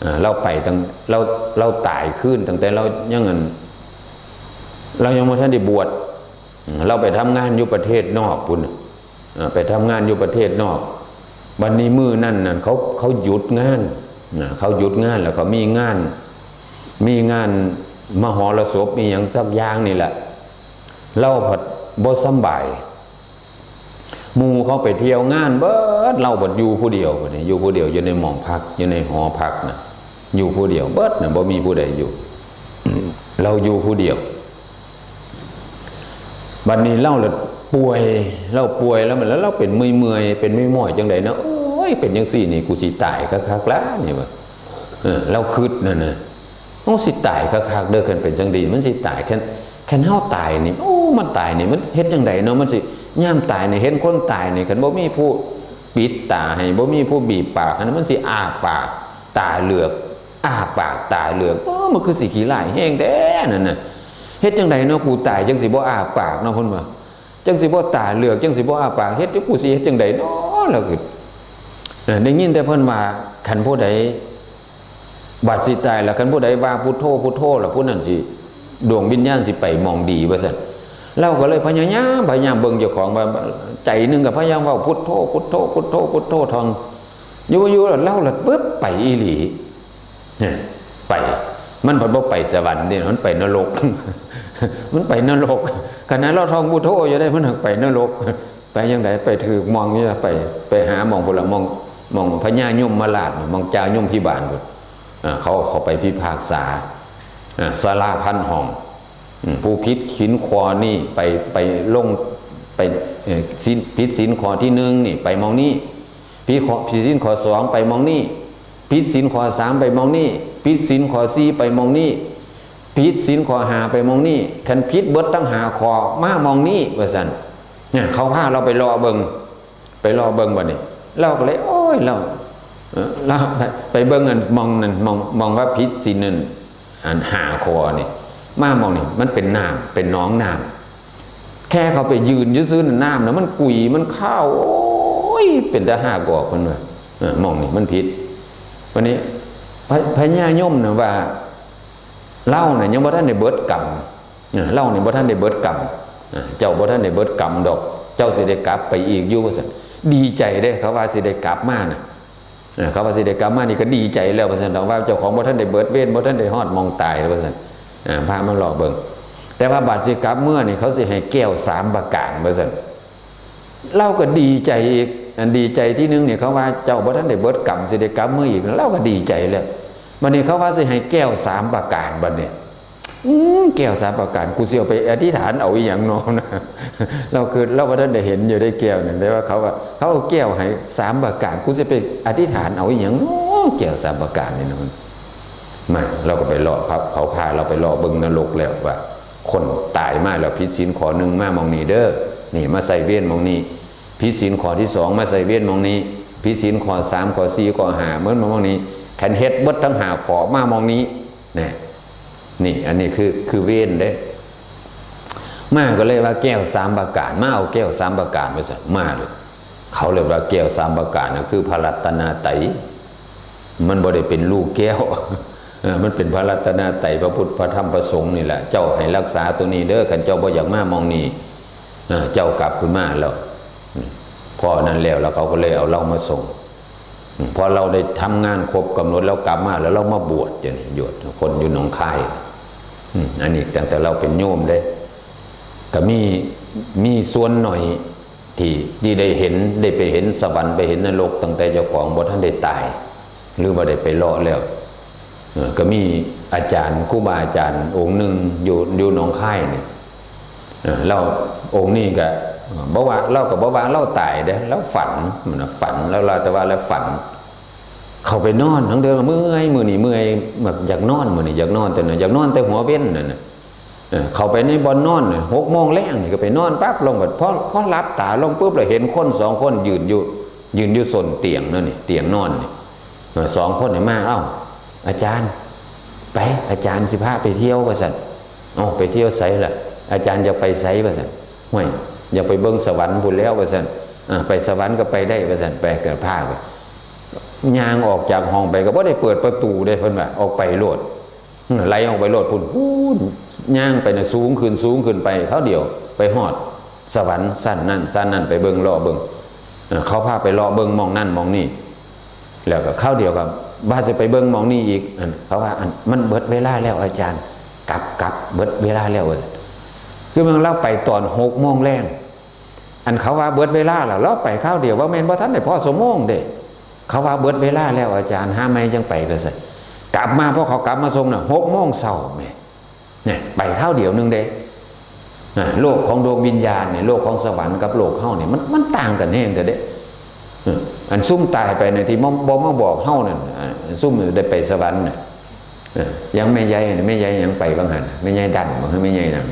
อ่า ลาวไปตั้ง ลาว ลาวตายคืนตั้งแต่ลาวยังอัน ลาวยังบ่ทันได้บวช อืม ลาวไปทำงานอยู่ประเทศนอกพุ้นน่ะ อ่า ไปทำงานอยู่ประเทศนอก บัดนี้มื้อนั้นนั่น เขา เขาหยุดงาน นะ เขาหยุดงานแล้วก็มีงาน มีงานมหรสพอีหยังสักอย่างนี่แหละ ลาวพัดบ่สำบาย หมู่เขาไปเที่ยวงานเบิด ลาวพัดอยู่ผู้เดียว บัดนี้อยู่ผู้เดียว อยู่ในหม้องพัก อยู่ในหอพักน่ะ อยู่ผู้เดียวเบิดน่ะ บ่มีผู้ใดอยู่ ลาวอยู่ผู้เดียว บัดนี้ลาวละป่วย ลาวป่วยแล้วมัน แล้วลาวเป็นเมื่อยๆ เป็นม้อยๆ จั่งใดนะ โอ้ย เป็นจั่งซี้นี่ กูสิตายคักๆ ละนี่ว่า เออ ลาวคิดนั่นน่ะ โอ้ สิตายคักๆ เด้อ คันเป็นจั่งซี้ มันสิตาย คัน คันเฮาตายนี่ โอ้ มันตายนี่ มันเฮ็ดจั่งใดเนาะ มันสิ ยามตายนี่ เห็นคนตายนี่ คันบ่มีผู้ปิดตาให้ บ่มีผู้บีบปากให้ มันสิอ้าปาก ตาเหลือก อ้าปากตาเหลือก โอ้ มันคือสิขี้ร้ายแฮงแท้นั่นน่ะ เฮ็ดจั่งใดเนาะ กูตายจั่งสิบ่อ้าปากเนาะ เพิ่นว่า จั่งสิบ่ตาเหลือก จั่งสิบ่อ้าปาก เฮ็ด กูสิเฮ็ดจั่งใดเนาะ ลาวคิด เออ ได้ยินแต่เพิ่นว่า คันผู้ใด บัดสิตายแล้ว คันผู้ใดว่าพุทโธ พุทโธ แล้วผู้นั้นสิ ดวงวิญญาณสิไปหม่องดีว่าซั่น ลาวก็เลยพยายาม พยายามเบิ่งเจ้าของว่า ใจหนึ่งก็พยายามเว้าพุทโธ พุทโธ พุทโธ พุทโธ ท่อง อยู่ๆ แล้วลาวละวึบไปอีหลี เนี่ย ไป มันพัดบ่ไปสวรรค์เด้ มันไปนรก มันไปนรก ขนาดลาวท่องพุทโธอยู่ได้ มันหักไปนรก ไปจั่งใด ไปถืกหม่องอยู่ ไป ไปหาหม่องพุ้นละ หม่อง หม่องพญายมราช หม่องจ่ายมพิบาลพุ้น อ่า เขา เขาไปพิพากษา อ่า ศาลาพันห้อง อืม ผู้ผิดศีลข้อนี้ไป ไปลง ไป เอ่อ ศีล ผิดศีลข้อที่หนึ่งนี่ไปหม่องนี้ ผิดข้อ ผิดศีลข้อสองไปหม่องนี้ ผิดศีลข้อสามไปหม่องนี้ ผิดศีลข้อสี่ไปหม่องนี้ ผิดศีลข้อห้าไปหม่องนี้ คันผิดเบิดทั้งห้าข้อมาหม่องนี้ ว่าซั่น เนี่ย เขาพาเราไปเลาะเบิ่ง ไปเลาะเบิ่งบัดนี้ เราก็เลย โอ้ย เรา เอ่อ เราไปเบิ่งอันหม่องนั่น หม่อง หม่องว่าผิดศีลนั่น อันห้าข้อนี่ มาหม่องนี่ มันเป็นน้ำ เป็นหนองน้ำ แค่เขาไปยืนซื่อๆ น้ำนะมันกุย มันคาว โอ้ย เป็นตาหากออก เพิ่นว่า เออ หม่องนี่มันผิด วันนี้ พระ พญายมนะว่า เฮาน่ะยังบ่ทันได้เบิดกรรม เออ เฮานี่บ่ทันได้เบิดกรรม เออ เจ้าบ่ทันได้เบิดกรรมดอก เจ้าสิได้กลับไปอีกอยู่ ว่าซั่น ดีใจเด้ เขาว่าสิได้กลับมาน่ะ เออ เขาว่าสิได้กลับมานี่ก็ดีใจแล้ว ว่าซั่น แต่ว่าเจ้าของบ่ทันได้เบิดเวร บ่ทันได้ฮอดหม่องตาย ว่าซั่น เออ พามาเลาะเบิ่ง แต่ว่าบัดสิกลับเมือนี่ เขาสิให้แก้วสามประการ ว่าซั่น เราก็ดีใจอีก อันดีใจที่หนึ่งนี่ เขาว่าเจ้าบ่ทันได้เบิดกรรม สิได้กลับเมืออีก เราก็ดีใจแล้ว บัดนี้เขาว่าสิให้แก้วสามประการ บัดนี้ อืม แก้วสามประการ กูสิเอาไปอธิษฐานเอาอีหยังเนาะนะ เราคือ เราบ่ทันได้เห็นอยู่ได้แก้วนี่ แต่ว่าเขาว่า เขาเอาแก้วให้สามประการ กูสิไปอธิษฐานเอาอีหยังเนาะ แก้วสามประการนี่เนาะ มา เราก็ไปเลาะ เขา เขาพาเราไปเลาะเบิ่งนรกแล้วว่า คนตายมาแล้วผิดศีลข้อหนึ่งมาหม่องนี้เด้อ นี่มาใส่เวรหม่องนี้ ผิดศีลข้อที่สองมาใส่เวรหม่องนี้ ผิดศีลข้อสาม ข้อสี่ ข้อห้า เหมือนหม่องนี้ คันเฮ็ดเบิดทั้งห้าข้อมาหม่องนี้ นี่ นี่ อันนี้คือ คือเวรเด้ มาก็เลยว่าแก้วสามประการ มาเอาแก้วสามประการ ว่าซั่น มาเลย เขาเรียกว่าแก้วสามประการนะ คือพระรัตนตรัย มันบ่ได้เป็นลูกแก้ว เออ มันเป็นพระรัตนตรัย พระพุทธ พระธรรม พระสงฆ์นี่แหละ เจ้าให้รักษาตัวนี้เด้อ คันเจ้าบ่อยากมาหม่องนี้ เออ เจ้ากลับคืนมาแล้ว พอนั้นแล้ว แล้วเขาก็เลยเอาเรามาส่ง พอเราได้ทำงานครบกำหนดแล้วกลับมา แล้วเรามาบวช อย่างนี้ บวชคนอยู่หนองคาย อืม อันนี้ตั้งแต่เราเป็นโยมเด้ ก็มี มีส่วนหน่อยที่ ที่ได้เห็น ได้ไปเห็นสวรรค์ ไปเห็นนรก ตั้งแต่เจ้าของบ่ทันได้ตาย หรือว่าได้ไปเลาะแล้ว เออ ก็มีอาจารย์ ครูบาอาจารย์องค์หนึ่งอยู่ อยู่หนองคายนี่ เออ เราองค์นี้ก็ เออ บ่ว่า เราก็บ่ว่าเราตายเด้ เราฝัน มันน่ะฝัน แล้วเราแต่ว่าเราฝัน เข้าไปนอน ทั้งเดือนเมื่อย มื้อนี้เมื่อย อยากนอน มื้อนี้อยากนอนแต่น่ะ อยากนอนแต่หัวเว็นนั่นน่ะ เออ เข้าไปในบ่อนนอนน่ะ หกโมงแลงนี่ก็ไปนอนปั๊บ ลงบัดพอ พอหลับตาลงปุ๊บ แล้วเห็นคนสองคนยืนอยู่ ยืนอยู่ส้นเตียงนั่นนี่ เตียงนอนนี่ เออ สองคนนี่มา "เอ้า อาจารย์ ไป อาจารย์สิพาไปเที่ยว" ว่าซั่น "เอ้า ไปเที่ยวไสล่ะ อาจารย์อยากไปไส" ว่าซั่น "ห้วย อยากไปเบิ่งสวรรค์พู้นแหล้ว" ว่าซั่น "อ่า ไปสวรรค์ก็ไปได้" ว่าซั่น ไปก็พาไป ย่างออกจากห้องไปก็บ่ได้เปิดประตูเด้ เพิ่นว่า ออกไปโลด อืม ไหลออกไปโลดพู้น พู้น ย่างไปน่ะ สูงขึ้น สูงขึ้นไป คราวเดียวไปฮอดสวรรค์ชั้นนั้น ชั้นนั้น ไปเบิ่ง เลาะเบิ่ง เออ เขาพาไปเลาะเบิ่งหม่องนั่นหม่องนี่ แล้วก็คราวเดียวก็ว่าสิไปเบิ่งหม่องนี่อีก อัน เขาว่า "อัน มันเบิดเวลาแล้วอาจารย์ กลับ กลับ เบิดเวลาแล้ว" คือมัน เราไปตอนหกโมงแลง อันเขาว่าเบิดเวลาแล้ว เราไปคราวเดียว ว่าแม่นบ่ทันได้พอชั่วโมงเด้ เขาว่าเบิดเวลาแล้วอาจารย์ หาใหม่จั่งไป ว่าซั่น กลับมา พอเขากลับมาส่งน่ะ หกโมงเช้าแหม เนี่ย ไปคราวเดียวหนึ่งเด้ อ่ะ โลกของดวงวิญญาณเนี่ย โลกของสวรรค์กับโลกเฮาเนี่ย มัน มันต่างกันแฮงเด้อเด้ เออ อันซุมตายไปเนี่ย ที่บ่ บ่มาบอกเฮานั่น อ่ะ ซุมได้ไปสวรรค์น่ะ เออ อย่างแม่ใหญ่นี่ แม่ใหญ่หยังไปบางหั่น แม่ใหญ่ดันบ่ คือแม่ใหญ่นั่น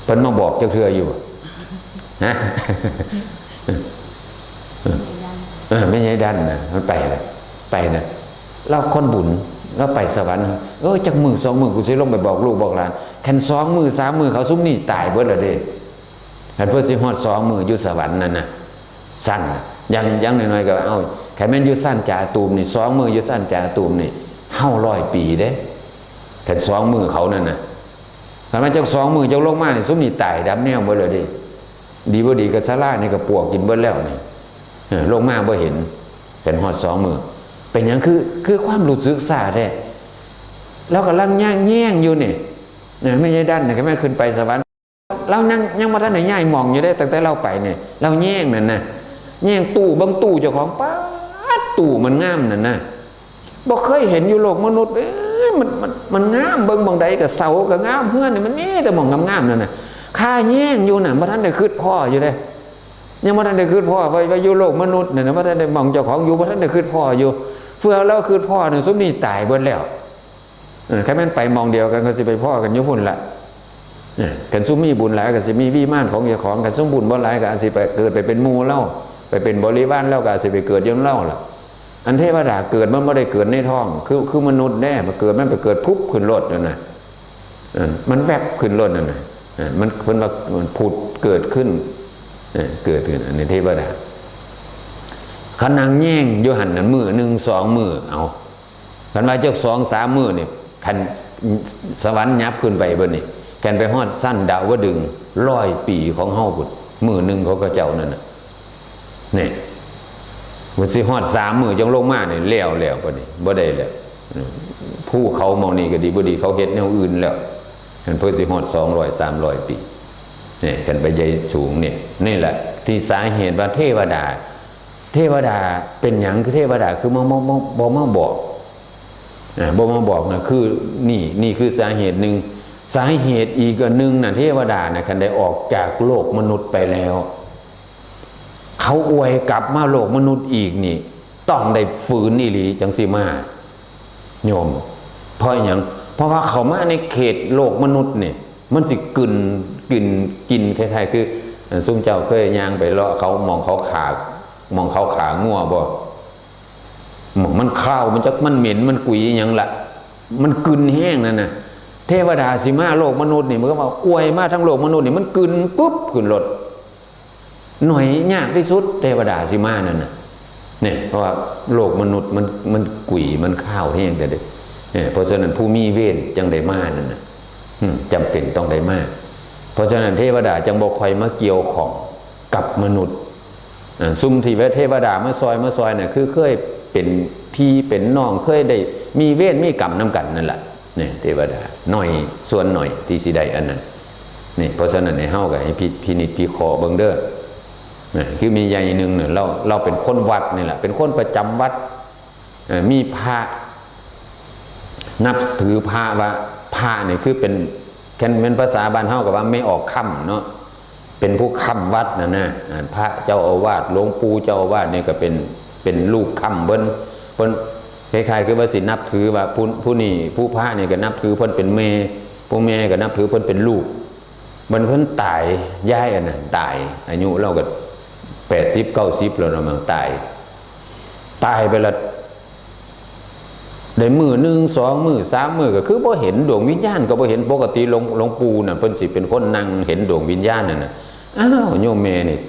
เพิ่นมาบอกจักเทื่ออยู่บ่ ฮะ เออ แม่ใหญ่ดันน่ะ มันไปแล้ว ไปน่ะ ลาวคนบุญ ลาวไปสวรรค์ เออ จักมื้อสองมื้อ กูสิลงไปบอกลูกบอกหลาน คันสองมื้อสามมื้อ เขาซุมนี่ตายเบิดแล้วเด้ คันเพิ่นสิฮอดสองมื้ออยู่สวรรค์นั่นน่ะ ซั่นน่ะ อย่าง อย่างน้อยๆ ก็ เอ้า คันแม่นอยู่ชั้นจาตุมนี่ สองมื้ออยู่ชั้นจาตุมนี่ เฮาร้อยปีเด้ คันสองมื้อเขานั่นน่ะ คันว่าจักสองมื้อจักลงมานี่ ซุมนี่ตายดับแนวเบิดแล้วเด้ ดีบ่ดีก็ศาลานี่ก็ปลวกกินเบิดแล้วนี่ เออ ลงมาบ่เห็น เป็นฮอดสองมื้อ เป็นหยังคือ คือความรู้สึกช้าแท้ ลาวกำลังย่างแย่งอยู่นี่ นะ แม่ใหญ่ดันน่ะ คันแม่นขึ้นไปสวรรค์ ลาวยัง ยังบ่ทันได้ย้ายหม่องอยู่เด้ ตั้งแต่ลาวไปนี่ ลาวแย่งนั่นน่ะ แย่งตู้ เบิ่งตู้เจ้าของ ป๊าด ตู้มันงามนั่นน่ะ บ่เคยเห็นอยู่โลกมนุษย์เด้ มันมันมันงาม เบิ่งหม่องใดก็เสาก็งาม เฮือนนี่มันมีแต่หม่องงามๆนั่นน่ะ คาแยงอยู่น่ะ บ่ทันได้คิดพ้ออยู่เด้ ยังบ่ทันได้คิดพ้อว่า ว่าอยู่โลกมนุษย์นั่นน่ะ บ่ทันได้หม่องเจ้าของอยู่ บ่ทันได้คิดพ้ออยู่ เพื่อลาวคิดพ้อน่ะ ซุมนี้ตายเบิดแล้ว เออ คันแม่นไปหม่องเดียวกันก็สิไปพ้อกันอยู่พุ้นละ เออ คันซุมมีบุญหลายก็สิมีวิมานของเจ้าของ คันซุมบุญบ่หลายก็อาจสิไปเกิดไปเป็นหมู่ลาว ไปเป็นบริวารลาว ก็อาจสิไปเกิดอยู่นำลาวล่ะ อันเทวดาเกิดมันบ่ได้เกิดในท้อง คือ คือมนุษย์เด้ มันเกิด มันไปเกิดพุบขึ้นโลดนั่นน่ะ เออ มันแวบขึ้นโลดนั่นน่ะ เออ มัน เพิ่นว่ามันผุดเกิดขึ้น เออ เกิดขึ้น อันนี้เทวดา คันนั่งแยงอยู่หั่นน่ะ มื้อหนึ่งสองมื้อ เอา คันว่าจักสองสามมื้อนี่ คันสวรรค์หยับขึ้นไปเบิดนี่ คันไปฮอดชั้นดาวดึงส์ ร้อยปีของเฮาพุ้น มื้อหนึ่งของเขาเจ้านั่นน่ะ นี่ มันสิฮอดสามมื้อจังลงมานี่ แล้ว แล้วบัดนี้ บ่ได้แล้ว ภูเขาหม่องนี้ก็ดีบ่ดี เขาเฮ็ดแนวอื่นแล้ว คันเพิ่นสิฮอดสองร้อย สามร้อยปี นี่ คันไปใหญ่สูงนี่ นี่แหละที่สาเหตุว่าเทวดา เทวดาเป็นหยังคือเทวดาคือบ่ บ่ บ่ บ่มาบอก อ่า บ่มาบอกนะ คือนี่ นี่คือสาเหตุหนึ่ง สาเหตุอีกอันหนึ่งน่ะ เทวดาน่ะ คันได้ออกจากโลกมนุษย์ไปแล้ว เขาอวยกลับมาโลกมนุษย์อีกนี่ ต้องได้ฝืนอีหลีจังสิมา โยม เพราะหยัง เพราะว่าเขามาในเขตโลกมนุษย์นี่ มันสิกลืน กลืน กินคล้ายๆ คือ เอ่อ ซุมเจ้าเคยย่างไปเลาะเขา หม่องเขาฆ่า หม่องเขาฆ่างัวบ่ หม่องมันคาว มันจัก มันเหม็น มันกุ๋ยอิหยังล่ะ มันกลืนแฮงนั่นน่ะ เทวดาสิมาโลกมนุษย์นี่ มันก็ว่าอวยมาทางโลกมนุษย์นี่ มันกลืนปุ๊บขึ้นโลด หน่อยยากที่สุด เทวดาสิมานั่นน่ะ เนี่ย เพราะว่าโลกมนุษย์มัน มันกุ๋ย มันคาวแฮงแต่เด้ เนี่ย เพราะฉะนั้นผู้มีเวรจังได้มานั่นน่ะ อืม จำเป็นต้องได้มา เพราะฉะนั้นเทวดาจังบ่ค่อยมาเกี่ยวข้องกับมนุษย์ อ่า ซุมที่ว่าเทวดามาซอย มาซอยน่ะ คือเคยเป็นพี่เป็นน้อง เคยได้มีเวรมีกรรมนำกันนั่นแหละ เนี่ย เทวดาน้อย ส่วนน้อยที่สิได้อันนั้น นี่ เพราะฉะนั้นให้เฮาก็ให้พิ พินิจพิเคราะห์เบิ่งเด้อ นะ คือมีใหญ่หนึ่งเนี่ย เรา เราเป็นคนวัดนี่แหละ เป็นคนประจำวัด เอ่อ มีพระ นับถือพระว่า พระนี่คือเป็น คันแม่นภาษาบ้านเฮาก็ว่าแม่ออกค่ำเนาะ เป็นผู้ค้ำวัดน่ะนะ อ่า พระเจ้าอาวาส หลวงปู่เจ้าอาวาสนี่ก็เป็น เป็นลูกค้ำเพิ่น เพิ่นคล้ายๆ คือว่าสินับถือว่าผู้ ผู้นี้ ผู้พระนี่ก็นับถือเพิ่นเป็นแม่ ผู้แม่ก็นับถือเพิ่นเป็นลูก บัดเพิ่นตาย ยายอันนั้นตาย อายุเลาก็แปดสิบ เก้าสิบแล้วเนาะ มันตาย ตายไปละ ได้มื้อหนึ่ง สองมื้อ สามมื้อ ก็คือบ่เห็นดวงวิญญาณ ก็บ่เห็น ปกติหลวง หลวงปู่น่ะ เพิ่นสิเป็นคนนั่งเห็นดวงวิญญาณนั่นน่ะ อ้าว โยมแม่นี่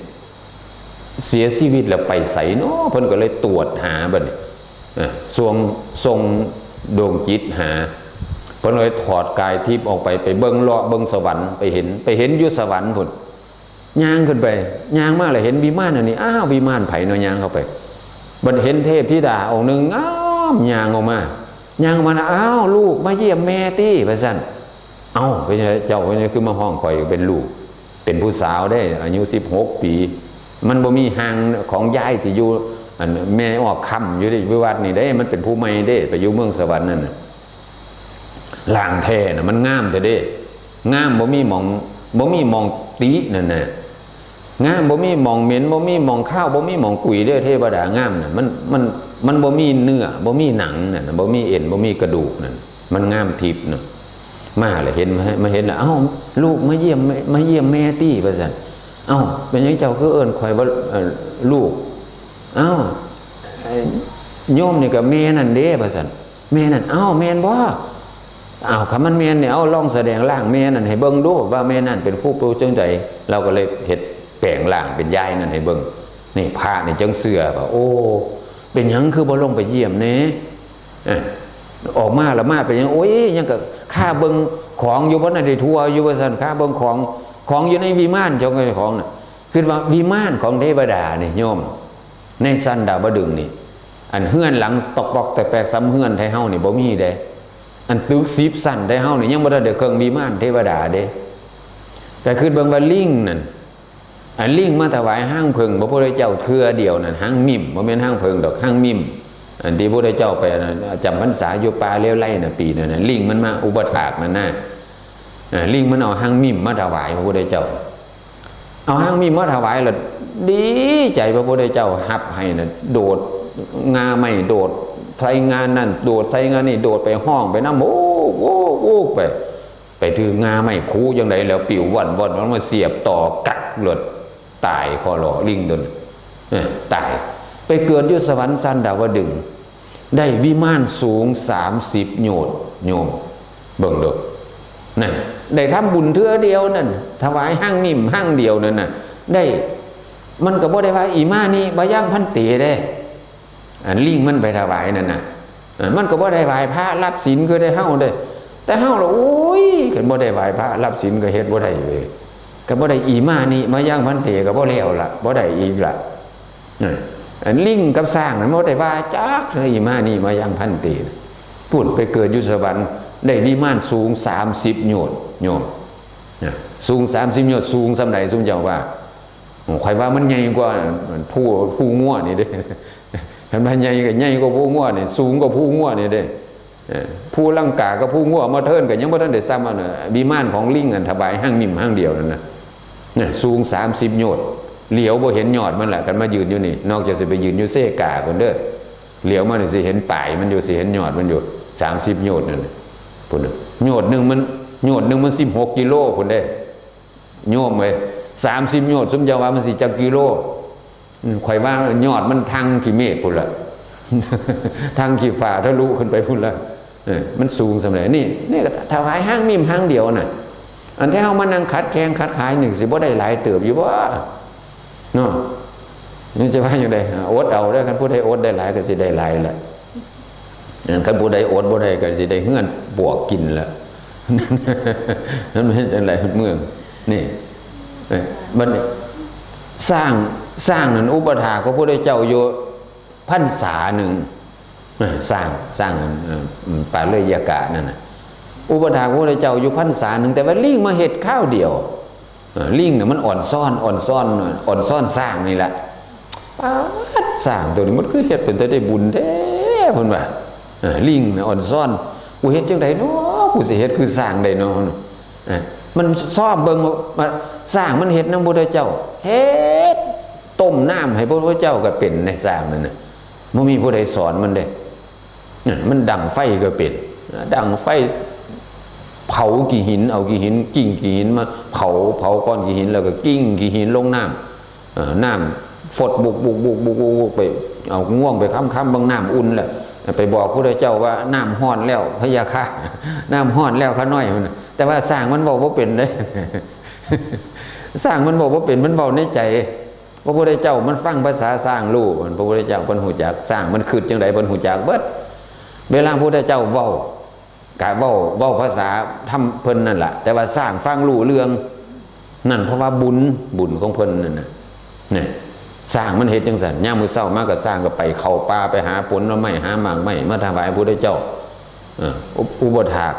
เสียชีวิตแล้วไปไสเนาะ เพิ่นก็เลยตรวจหาบัดนี้ เอ่อ ส่ง ส่งดวงจิตหา เพิ่นเลยถอดกายทิพย์ออกไป ไปเบิ่งเลาะเบิ่งสวรรค์ ไปเห็น ไปเห็นอยู่สวรรค์พุ้น ย่างขึ้นไป ย่างมาแล้วเห็นวิมานอันนี้ อ้าว วิมานไผเนาะ ย่างเข้าไป บัดเห็นเทพธิดาองค์หนึ่งงาม ย่างออกมา ย่างออกมาแล้ว อ้าว ลูกมาเยี่ยมแม่ติ ว่าซั่น เอ้า เป็นไงเจ้า เป็นไงคือมาฮ้องข่อยเป็นลูก เป็นผู้สาวเด้ อายุสิบหกปี มันบ่มีห่างของยายที่อยู่ อันแม่ออกค่ำอยู่เด้ อยู่วัดนี่เด้ มันเป็นผู้ใหม่เด้ ไปอยู่เมืองสวรรค์นั่นน่ะ ร่างแท้น่ะ มันงามแท้เด้ งามบ่มีหม่อง บ่มีหม่องตินั่นน่ะ งามบ่มีหม่องเหม็น บ่มีหม่องคาว บ่มีหม่องกุ๋ยเด้อ เทวดางามน่ะ มัน มัน มันบ่มีเนื้อ บ่มีหนังน่ะ บ่มีเอ็น บ่มีกระดูกนั่น มันงามทิพย์น่ะ มาแล้วเห็น มาเห็นแล้ว เอ้า ลูกมาเยี่ยมแม่ มาเยี่ยมแม่ติ ว่าซั่น เอ้า เป็นหยังเจ้าคือเอิ้นข่อยว่า เอ่อ ลูก เอ้า ไอ้โยมนี่ก็แม่นั่นเด้ ว่าซั่น แม่นั่น เอ้า แม่นบ่ เอ้า คันมันแม่นนี่ เอาลองแสดงร่างแม่นั่นให้เบิ่งดู ว่าแม่นั่นเป็นผู้ ผู้จังใด เราก็เลยเฮ็ดแปลงร่างเป็นยายนั่นให้เบิ่ง นี่พระนี่จังเชื่อว่า โอ้ เป็นหยังคือบ่ลงไปเยี่ยมแหน่ เอ้อ ออกมาแล้วมาเป็นหยัง โอ้ย ยังก็คาเบิ่งของอยู่ บ่ทันได้ทั่วอยู่ ว่าซั่น คาเบิ่งของ ของอยู่ในวิมานเจ้าของน่ะ คิดว่าวิมานของเทวดานี่โยม ในชั้นดาวดึงส์นี่ อันเฮือนหลังตอกปอกแตกแปกซ้ำเฮือนไทเฮานี่บ่มีเด้ อันตึกสิบชั้นไทเฮานี่ยังบ่ทันได้เครื่องวิมานเทวดาเด้ แต่คิดเบิ่งว่าลิงนั่น อันลิงมาถวายหางผึ้งพระพุทธเจ้าเทื่อเดียวนั่น หางมิ่ม บ่แม่นหางผึ้งดอก หางมิ่ม อันที่พระพุทธเจ้าไปนะ จำพรรษาอยู่ป่าเลวไร้นะ ปีนั้นนะ ลิงมันมาอุปถากนั่นนะ เออ ลิงมันเอาหางมิมมาถวายพระพุทธเจ้า เอาหางมิมมาถวายแล้ว ดีใจพระพุทธเจ้าฮับให้นะ โดดงาไม้ โดดใส่งานั่น โดดใส่งานี่ โดดไปฮ้องไปนำ โอ้โอ้โอ้ไป ไปถืองาไม้คูจังไดแล้ว ปิวว่อนว่อนมันมาเสียบต่อกักเลือด ตายคอหลอ ลิงตัวนั้น เออ ตาย ไปเกิดอยู่สวรรค์ชั้นดาวดึงส์ ได้วิมานสูงสามสิบโยชน์ โยม เบิ่งดู นั่น ได้ทำบุญเทื่อเดียวนั่น ถวายหางมิมหางเดียวนั่นน่ะ ได้ มันก็บ่ได้ว่า อิมานิ มะยัง ภันเต เด้ อันลิงมันไปถวายนั่นน่ะ เออ มันก็บ่ได้ไหว้พระรับศีลคือได้เฮาเด้ แต่เฮาละ โอ้ย คันบ่ได้ไหว้พระรับศีลก็เฮ็ดบ่ได้เว้ย ก็บ่ได้ อิมานิ มะยัง ภันเต ก็บ่แล้วละ บ่ได้อีกละ เออ อันลิงกับช้างนั่นบ่ได้ว่าจักเทื่อ อิมานิ มะยัง ภันเต พู้นไปเกิดอยู่สวรรค์ ได้วิมานสูงสามสิบโยชน์ โยม นะ สูงสามสิบโยชน์ สูงส่ำใดซุมเจ้าว่า ข้อยว่ามันใหญ่กว่าภู ภูงัวนี่เด้ คันว่าใหญ่ก็ใหญ่กว่าภูงัวนี่ สูงกว่าภูงัวนี่เด้ เออ ภูลังกากับภูงัวมาเทินก็ยังบ่ทันได้ส่ำอันน่ะ วิมานของลิงอันถวายหางมิมหางเดียวนั่นน่ะ น่ะ สูงสามสิบโยชน์ เหลียวบ่เห็นยอดมันละ คันมายืนอยู่นี่ นอกจากสิไปยืนอยู่เซกาพุ้นเด้อ เหลียวมานี่สิเห็นปลายมันอยู่ สิเห็นยอดมันอยู่ สามสิบโยชน์นั่นน่ะ พุ้นน่ะ โยชน์หนึ่งมัน โยชน์หนึ่งมันสิบหกกิโลพุ้นเด้ โยมเอ้ย สามสิบโยชน์ ซุมเจ้าว่ามันสิจักกิโล อืม ข้อยว่ายอดมันทางขี้เมฆพุ้นละ ทางขี้ฟ้าทะลุขึ้นไปพุ้นละ เออ มันสูงส่ำใด นี่ นี่ก็ถวายหางมิมหางเดียวน่ะ อันที่เฮามานั่งขัดแข้งขัดขานี่สิบ่ได้หลายเติบอยู่บ่ เนาะ นี่จะว่าจั่งใด อดเอาเด้อ คันผู้ใดอดได้หลายก็สิได้หลายแหละ เออ คันผู้ใดอดบ่ได้ก็สิได้เฮือนปวกกินละ มันเป็นจั่งใดเมือง นี่ เอ้ย บัดนี้ ช้าง ช้างนั่นอุปถากพระพุทธเจ้าอยู่พรรษาหนึ่ง เออ ช้าง ช้าง เออ อืม ปาเลยกะนั่นน่ะ อุปถากพระพุทธเจ้าอยู่พรรษาหนึ่ง แต่ว่าลิงมาเฮ็ดคราวเดียว เออ ลิงน่ะมันอ่อนซ้อน อ่อนซ้อน อ่อนซ้อนช้างนี่แหละ ป๊าด ช้างตัวนี้มันคือเฮ็ดเป็นแต่ได้บุญแท้ เพิ่นว่า เออ ลิงน่ะอ่อนซ้อน กูเฮ็ดจั่งใดเนาะ กูสิเฮ็ดคือช้างได้เนาะ เออ มันซ้อมเบิ่งว่าช้างมันเฮ็ดนำพุทธเจ้า เฮ็ด ต้มน้ำให้พระพุทธเจ้าก็เป็น ในช้างนั่นน่ะ บ่มีผู้ใดสอนมันเด้ เออ มันดังไฟก็เป็น ดังไฟ เผาขี้หิน เอาขี้หิน กิ่งขี้หินมาเผา เผาก้อนขี้หิน แล้วก็กิ่งขี้หินลงน้ำ เอ่อ น้ำฟดบุกบุกบุกบุกบุกบุกไป เอาง่วงไปค้ำค้ำเบิ่งน้ำอุ่นแหละ ไปบอกพุทธเจ้าว่าน้ำฮ้อนแล้วพะยะค่ะ น้ำฮ้อนแล้วข้าน้อย แต่ว่าช้างมันเว้าบ่เป็นเด้ ช้างมันเว้าบ่เป็น มันเว้าในใจ พระพุทธเจ้ามันฟังภาษาช้างรู้ พระพุทธเจ้าเพิ่นฮู้จัก ช้างมันคิดจั่งใดเพิ่นฮู้จักเบิด เวลาพระพุทธเจ้าเว้า กะเว้า เว้าภาษาธรรมเพิ่นนั่นล่ะ แต่ว่าช้างฟังรู้เรื่อง นั่นเพราะว่าบุญ บุญของเพิ่นนั่นน่ะ เนี่ย ช้างมันเฮ็ดจั่งซั่น ยามมื้อเช้ามาก็ช้างก็ไปเข้าป่า ไปหาผลไม้ หาหมากไม้ มาถวายพระพุทธเจ้า เออ อุป- อุปถาก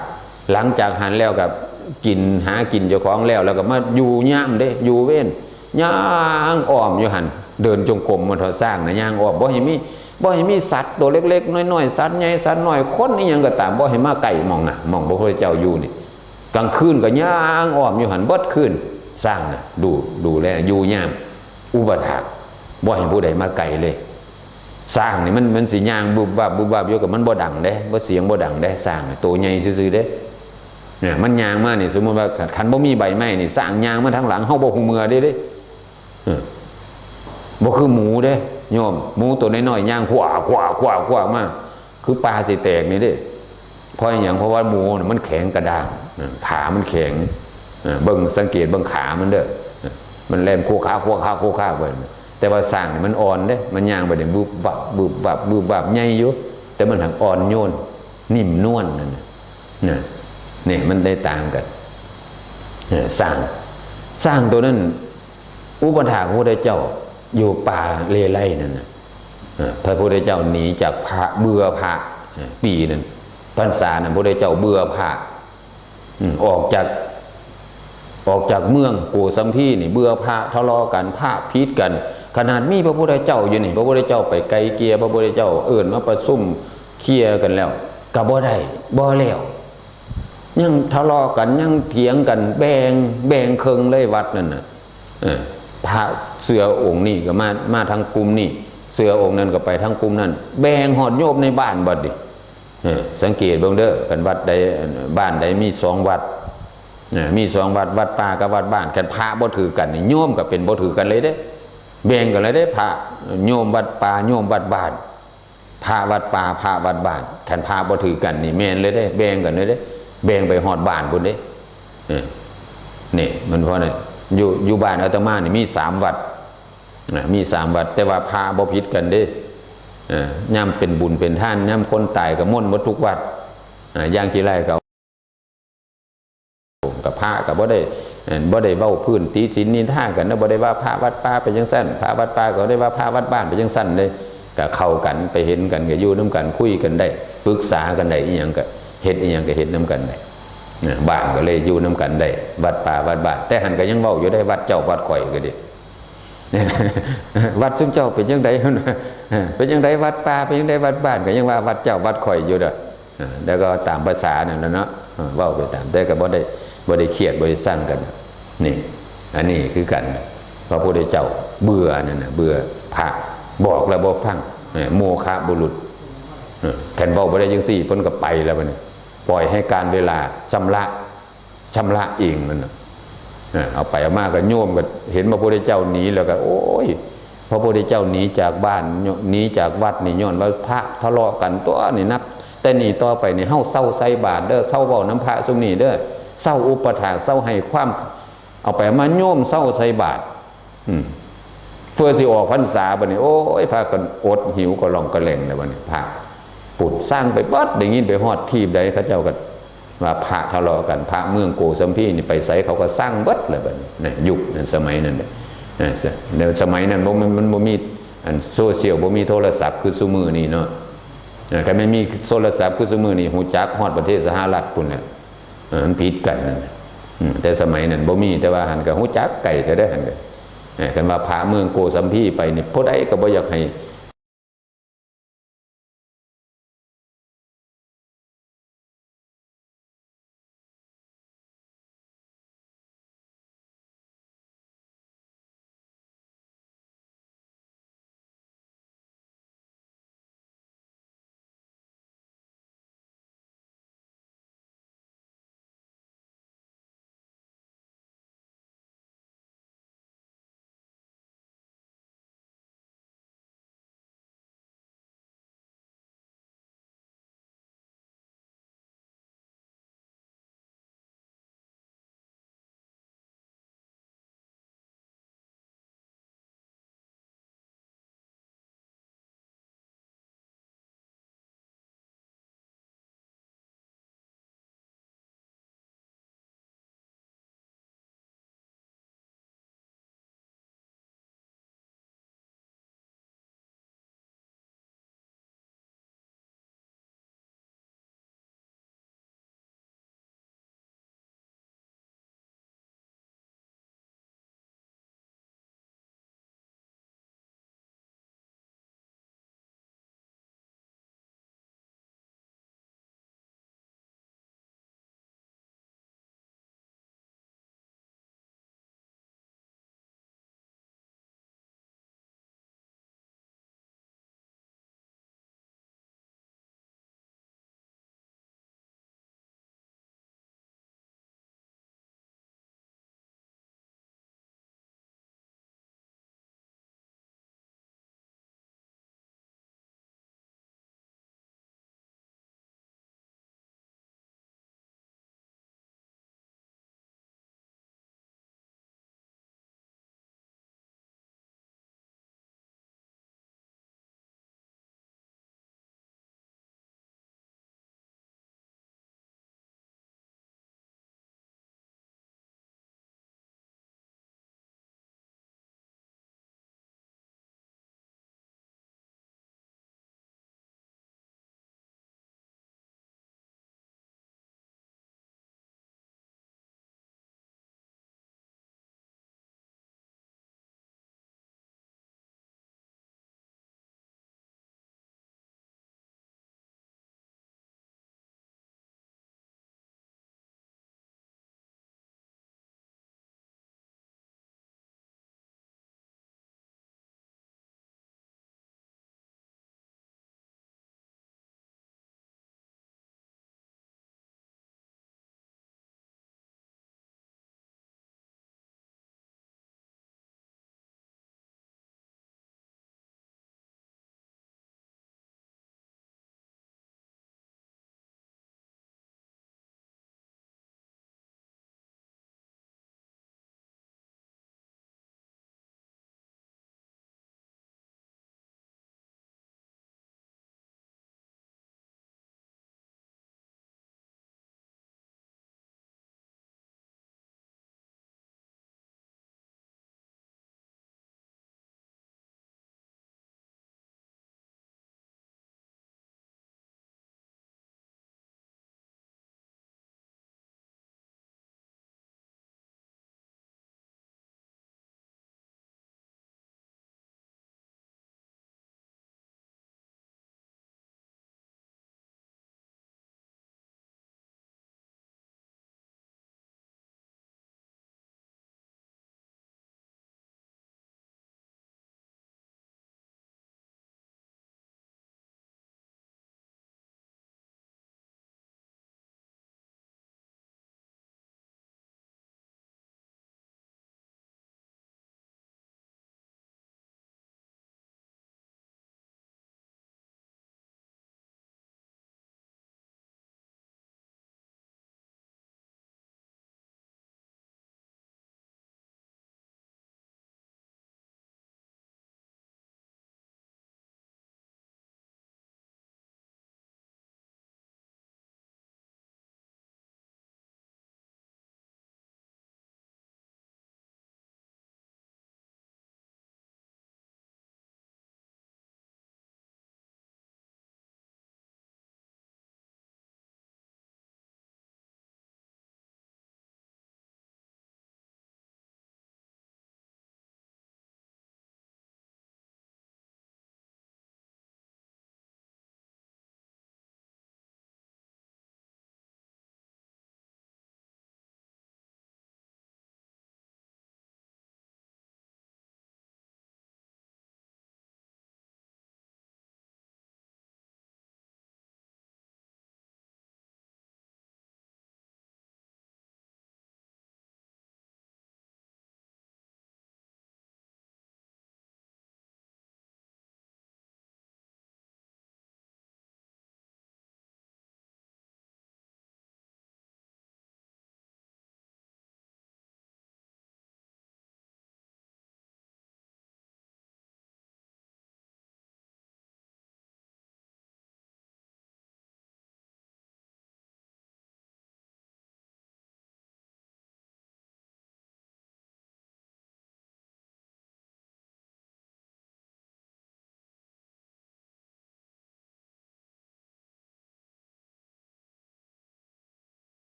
หลังจากหั้นแล้วก็กิน หากินเจ้าของแล้ว แล้วก็มาอยู่ยามเด้ อยู่เวร ย่างอ้อมอยู่หั่น เดินจงกรม มันเถาะ ช้างน่ะ ย่างอ้อม บ่ให้มี บ่ให้มีสัตว์ตัวเล็กๆ น้อยๆ สัตว์ใหญ่ สัตว์น้อย คนอิหยังก็ตาม บ่ให้มาใกล้หม่องน่ะ หม่องพระพุทธเจ้าอยู่นี่ กลางคืนก็ย่างอ้อมอยู่หั่นเบิดคืน ช้างน่ะ ดู ดูแล อยู่ยาม อุปถาก บ่ให้ผู้ใดมาใกล้เลย ช้างนี่มัน มันสิย่างวึบวับ วึบวับอยู่ ก็มันบ่ดังเด้ บ่เสียงบ่ดังเด้ ช้างน่ะ โตใหญ่ซื่อๆ เด้ เนี่ย มันย่างมานี่ สมมุติว่าคันบ่มีใบไม้นี่ ช้างย่างมาทางหลัง เฮาบ่ฮู้เมื่อเด้เด้ เออ บ่คือหมูเด้ โยม หมูตัวน้อยๆ ย่างขวา ขวา ขวา ขวามา คือป่าสิแตกนี่เด้ เพราะอิหยัง เพราะว่าหมูน่ะมันแข็งกระด้าง เออ ขามันแข็ง เออ เบิ่ง สังเกตเบิ่งขามันเด้อ เออ มันแล่นโคคา โคคา โคคาไป แต่ว่าช้างนี่มันอ่อนเด้ มันย่างไปนี่ วึบวับ วึบวับ วึบวับ ใหญ่อยู่ แต่มันหักอ่อนโยน นิ่มนวลนั่นน่ะ นะ เนี่ย มันได้ต่างกัน เออ ช้าง ช้างตัวนั้น อุปถากพระพุทธเจ้า อยู่ป่าเลไลนั่นน่ะ เออ พระพุทธเจ้าหนีจากพระ เบื่อพระ เออ ปีนั้น พรรษานั้น พระพุทธเจ้าเบื่อพระ อืม ออกจาก ออกจากเมืองโกสัมพีนี่ เบื่อพระ ทะเลาะกัน พระผิดกัน ขนาดมีพระพุทธเจ้าอยู่นี่ พระพุทธเจ้าไปไกล่เกลี่ย พระพุทธเจ้าเอิ้นมาประชุมเคลียร์กันแล้ว ก็บ่ได้ บ่แล้ว ยังทะเลาะกัน ยังเถียงกัน แบ่ง แบ่งครึ่งเลยวัดนั่นน่ะ เออ พระเสื้อองค์นี้ก็มา มาทางกลุ่มนี้ เสื้อองค์นั้นก็ไปทางกลุ่มนั้น แบ่งฮอดโยมในบ้านบัดนี้ เออ สังเกตเบิ่งเด้อ คันวัดใด บ้านใดมีสองวัด เออ มีสองวัด วัดป่ากับวัดบ้าน คันพระบ่ถือกันนี่ โยมก็เป็นบ่ถือกันเลยเด้ แบ่งกันเลยเด้ พระโยมวัดป่า โยมวัดบ้าน พระวัดป่า พระวัดบ้าน คันพระบ่ถือกันนี่แม่นเลยเด้ แบ่งกันเลยเด้ แบ่งไปฮอดบ้านพุ้นเด้ เออ นี่มันเพราะนี่ อยู่ อยู่บ้านอาตมานี่มีสามวัด อ่า มีสามวัด แต่ว่าพระบ่ผิดกันเด้ เออ ยามเป็นบุญเป็นทาน ยามคนตายก็มนต์หมดทุกวัด อ่า อย่างขี้ไร่ก็ กับพระก็บ่ได้ เอ่อ บ่ได้เว้าพื้นติฉินนินทากันนะ บ่ได้ว่าพระวัดป่าเป็นจังซั่น พระวัดป่าก็บ่ได้ว่าพระวัดบ้านเป็นจังซั่นเลย ก็เข้ากัน ไปเห็นกัน ก็อยู่นำกัน คุยกันได้ ปรึกษากันได้ อิหยังก็เฮ็ด อิหยังก็เฮ็ดนำกันได้ นะ บ้านก็เลยอยู่นำกันได้ วัดป่าวัดบ้าน แต่หั่นก็ยังเว้าอยู่ได้ วัดเจ้าวัดข่อยก็ดี วัดซุมเจ้าเป็นจังใด เป็นจังใดวัดป่า เป็นจังใดวัดบ้าน ก็ยังว่าวัดเจ้าวัดข่อยอยู่เด้อ อ่า แล้วก็ตามภาษานั่นแหละเนาะ อ่า เว้าไปตาม แต่ก็บ่ได้ บ่ได้เครียด บ่ได้ซังกัน นี่ อันนี้คือกัน พระพุทธเจ้าเบื่อนั่นน่ะ เบื่อพระ บอกแล้วบ่ฟัง เออ โมฆะบุรุษ เออ คันเว้าบ่ได้จังซี่ เพิ่นก็ไปแล้วบัดนี้ ปล่อยให้กาลเวลาชำระ ชำระเองนั่นน่ะ เออ เอาไปเอามาก็โยมก็เห็นพระพุทธเจ้าหนีแล้วก็ โอ้ย พระพุทธเจ้าหนีจากบ้าน หนีจากวัดนี่ย้อนว่าพระทะเลาะกันตัวนี่ นับแต่นี้ต่อไปนี่ เฮาเซาใส่บาตรเด้อ เซาเว้านำพระซุมนี้เด้อ เซาอุปถาก เซาให้ความ เอาไปมาโยมเซาใส่บาตร อืม เพื่อสิออกพรรษาบัดนี้ โอ้ย พากันอดหิวกะล่องกะแหล่งแล้วบัดนี้ พระ ปุดสร้างไปเบิด ได้ยินไปฮอดทีปใด เขาเจ้าก็ว่าพระทะเลาะกัน พระเมืองโกสัมพีนี่ไปไสเขาก็ซังเบิดเลยบัดนี้ นะ ยุคนั้นสมัยนั้นน่ะ นะ ส- ในสมัยนั้นบ่ มัน มันบ่มีอันโซเชียล บ่มีโทรศัพท์คือซุมื้อนี้เนาะ นะ คันแม่นมีโทรศัพท์คือซุมื้อนี้ ฮู้จักฮอดประเทศสหรัฐพุ้นแหละ เออ มันผิดกันนั่นน่ะ อืม แต่สมัยนั้นบ่มี แต่ว่าหั่นก็ฮู้จักไกลเท่าใดหั่นก็ เออ คันว่าพระเมืองโกสัมพีไปนี่ ผู้ใดก็บ่อยากให้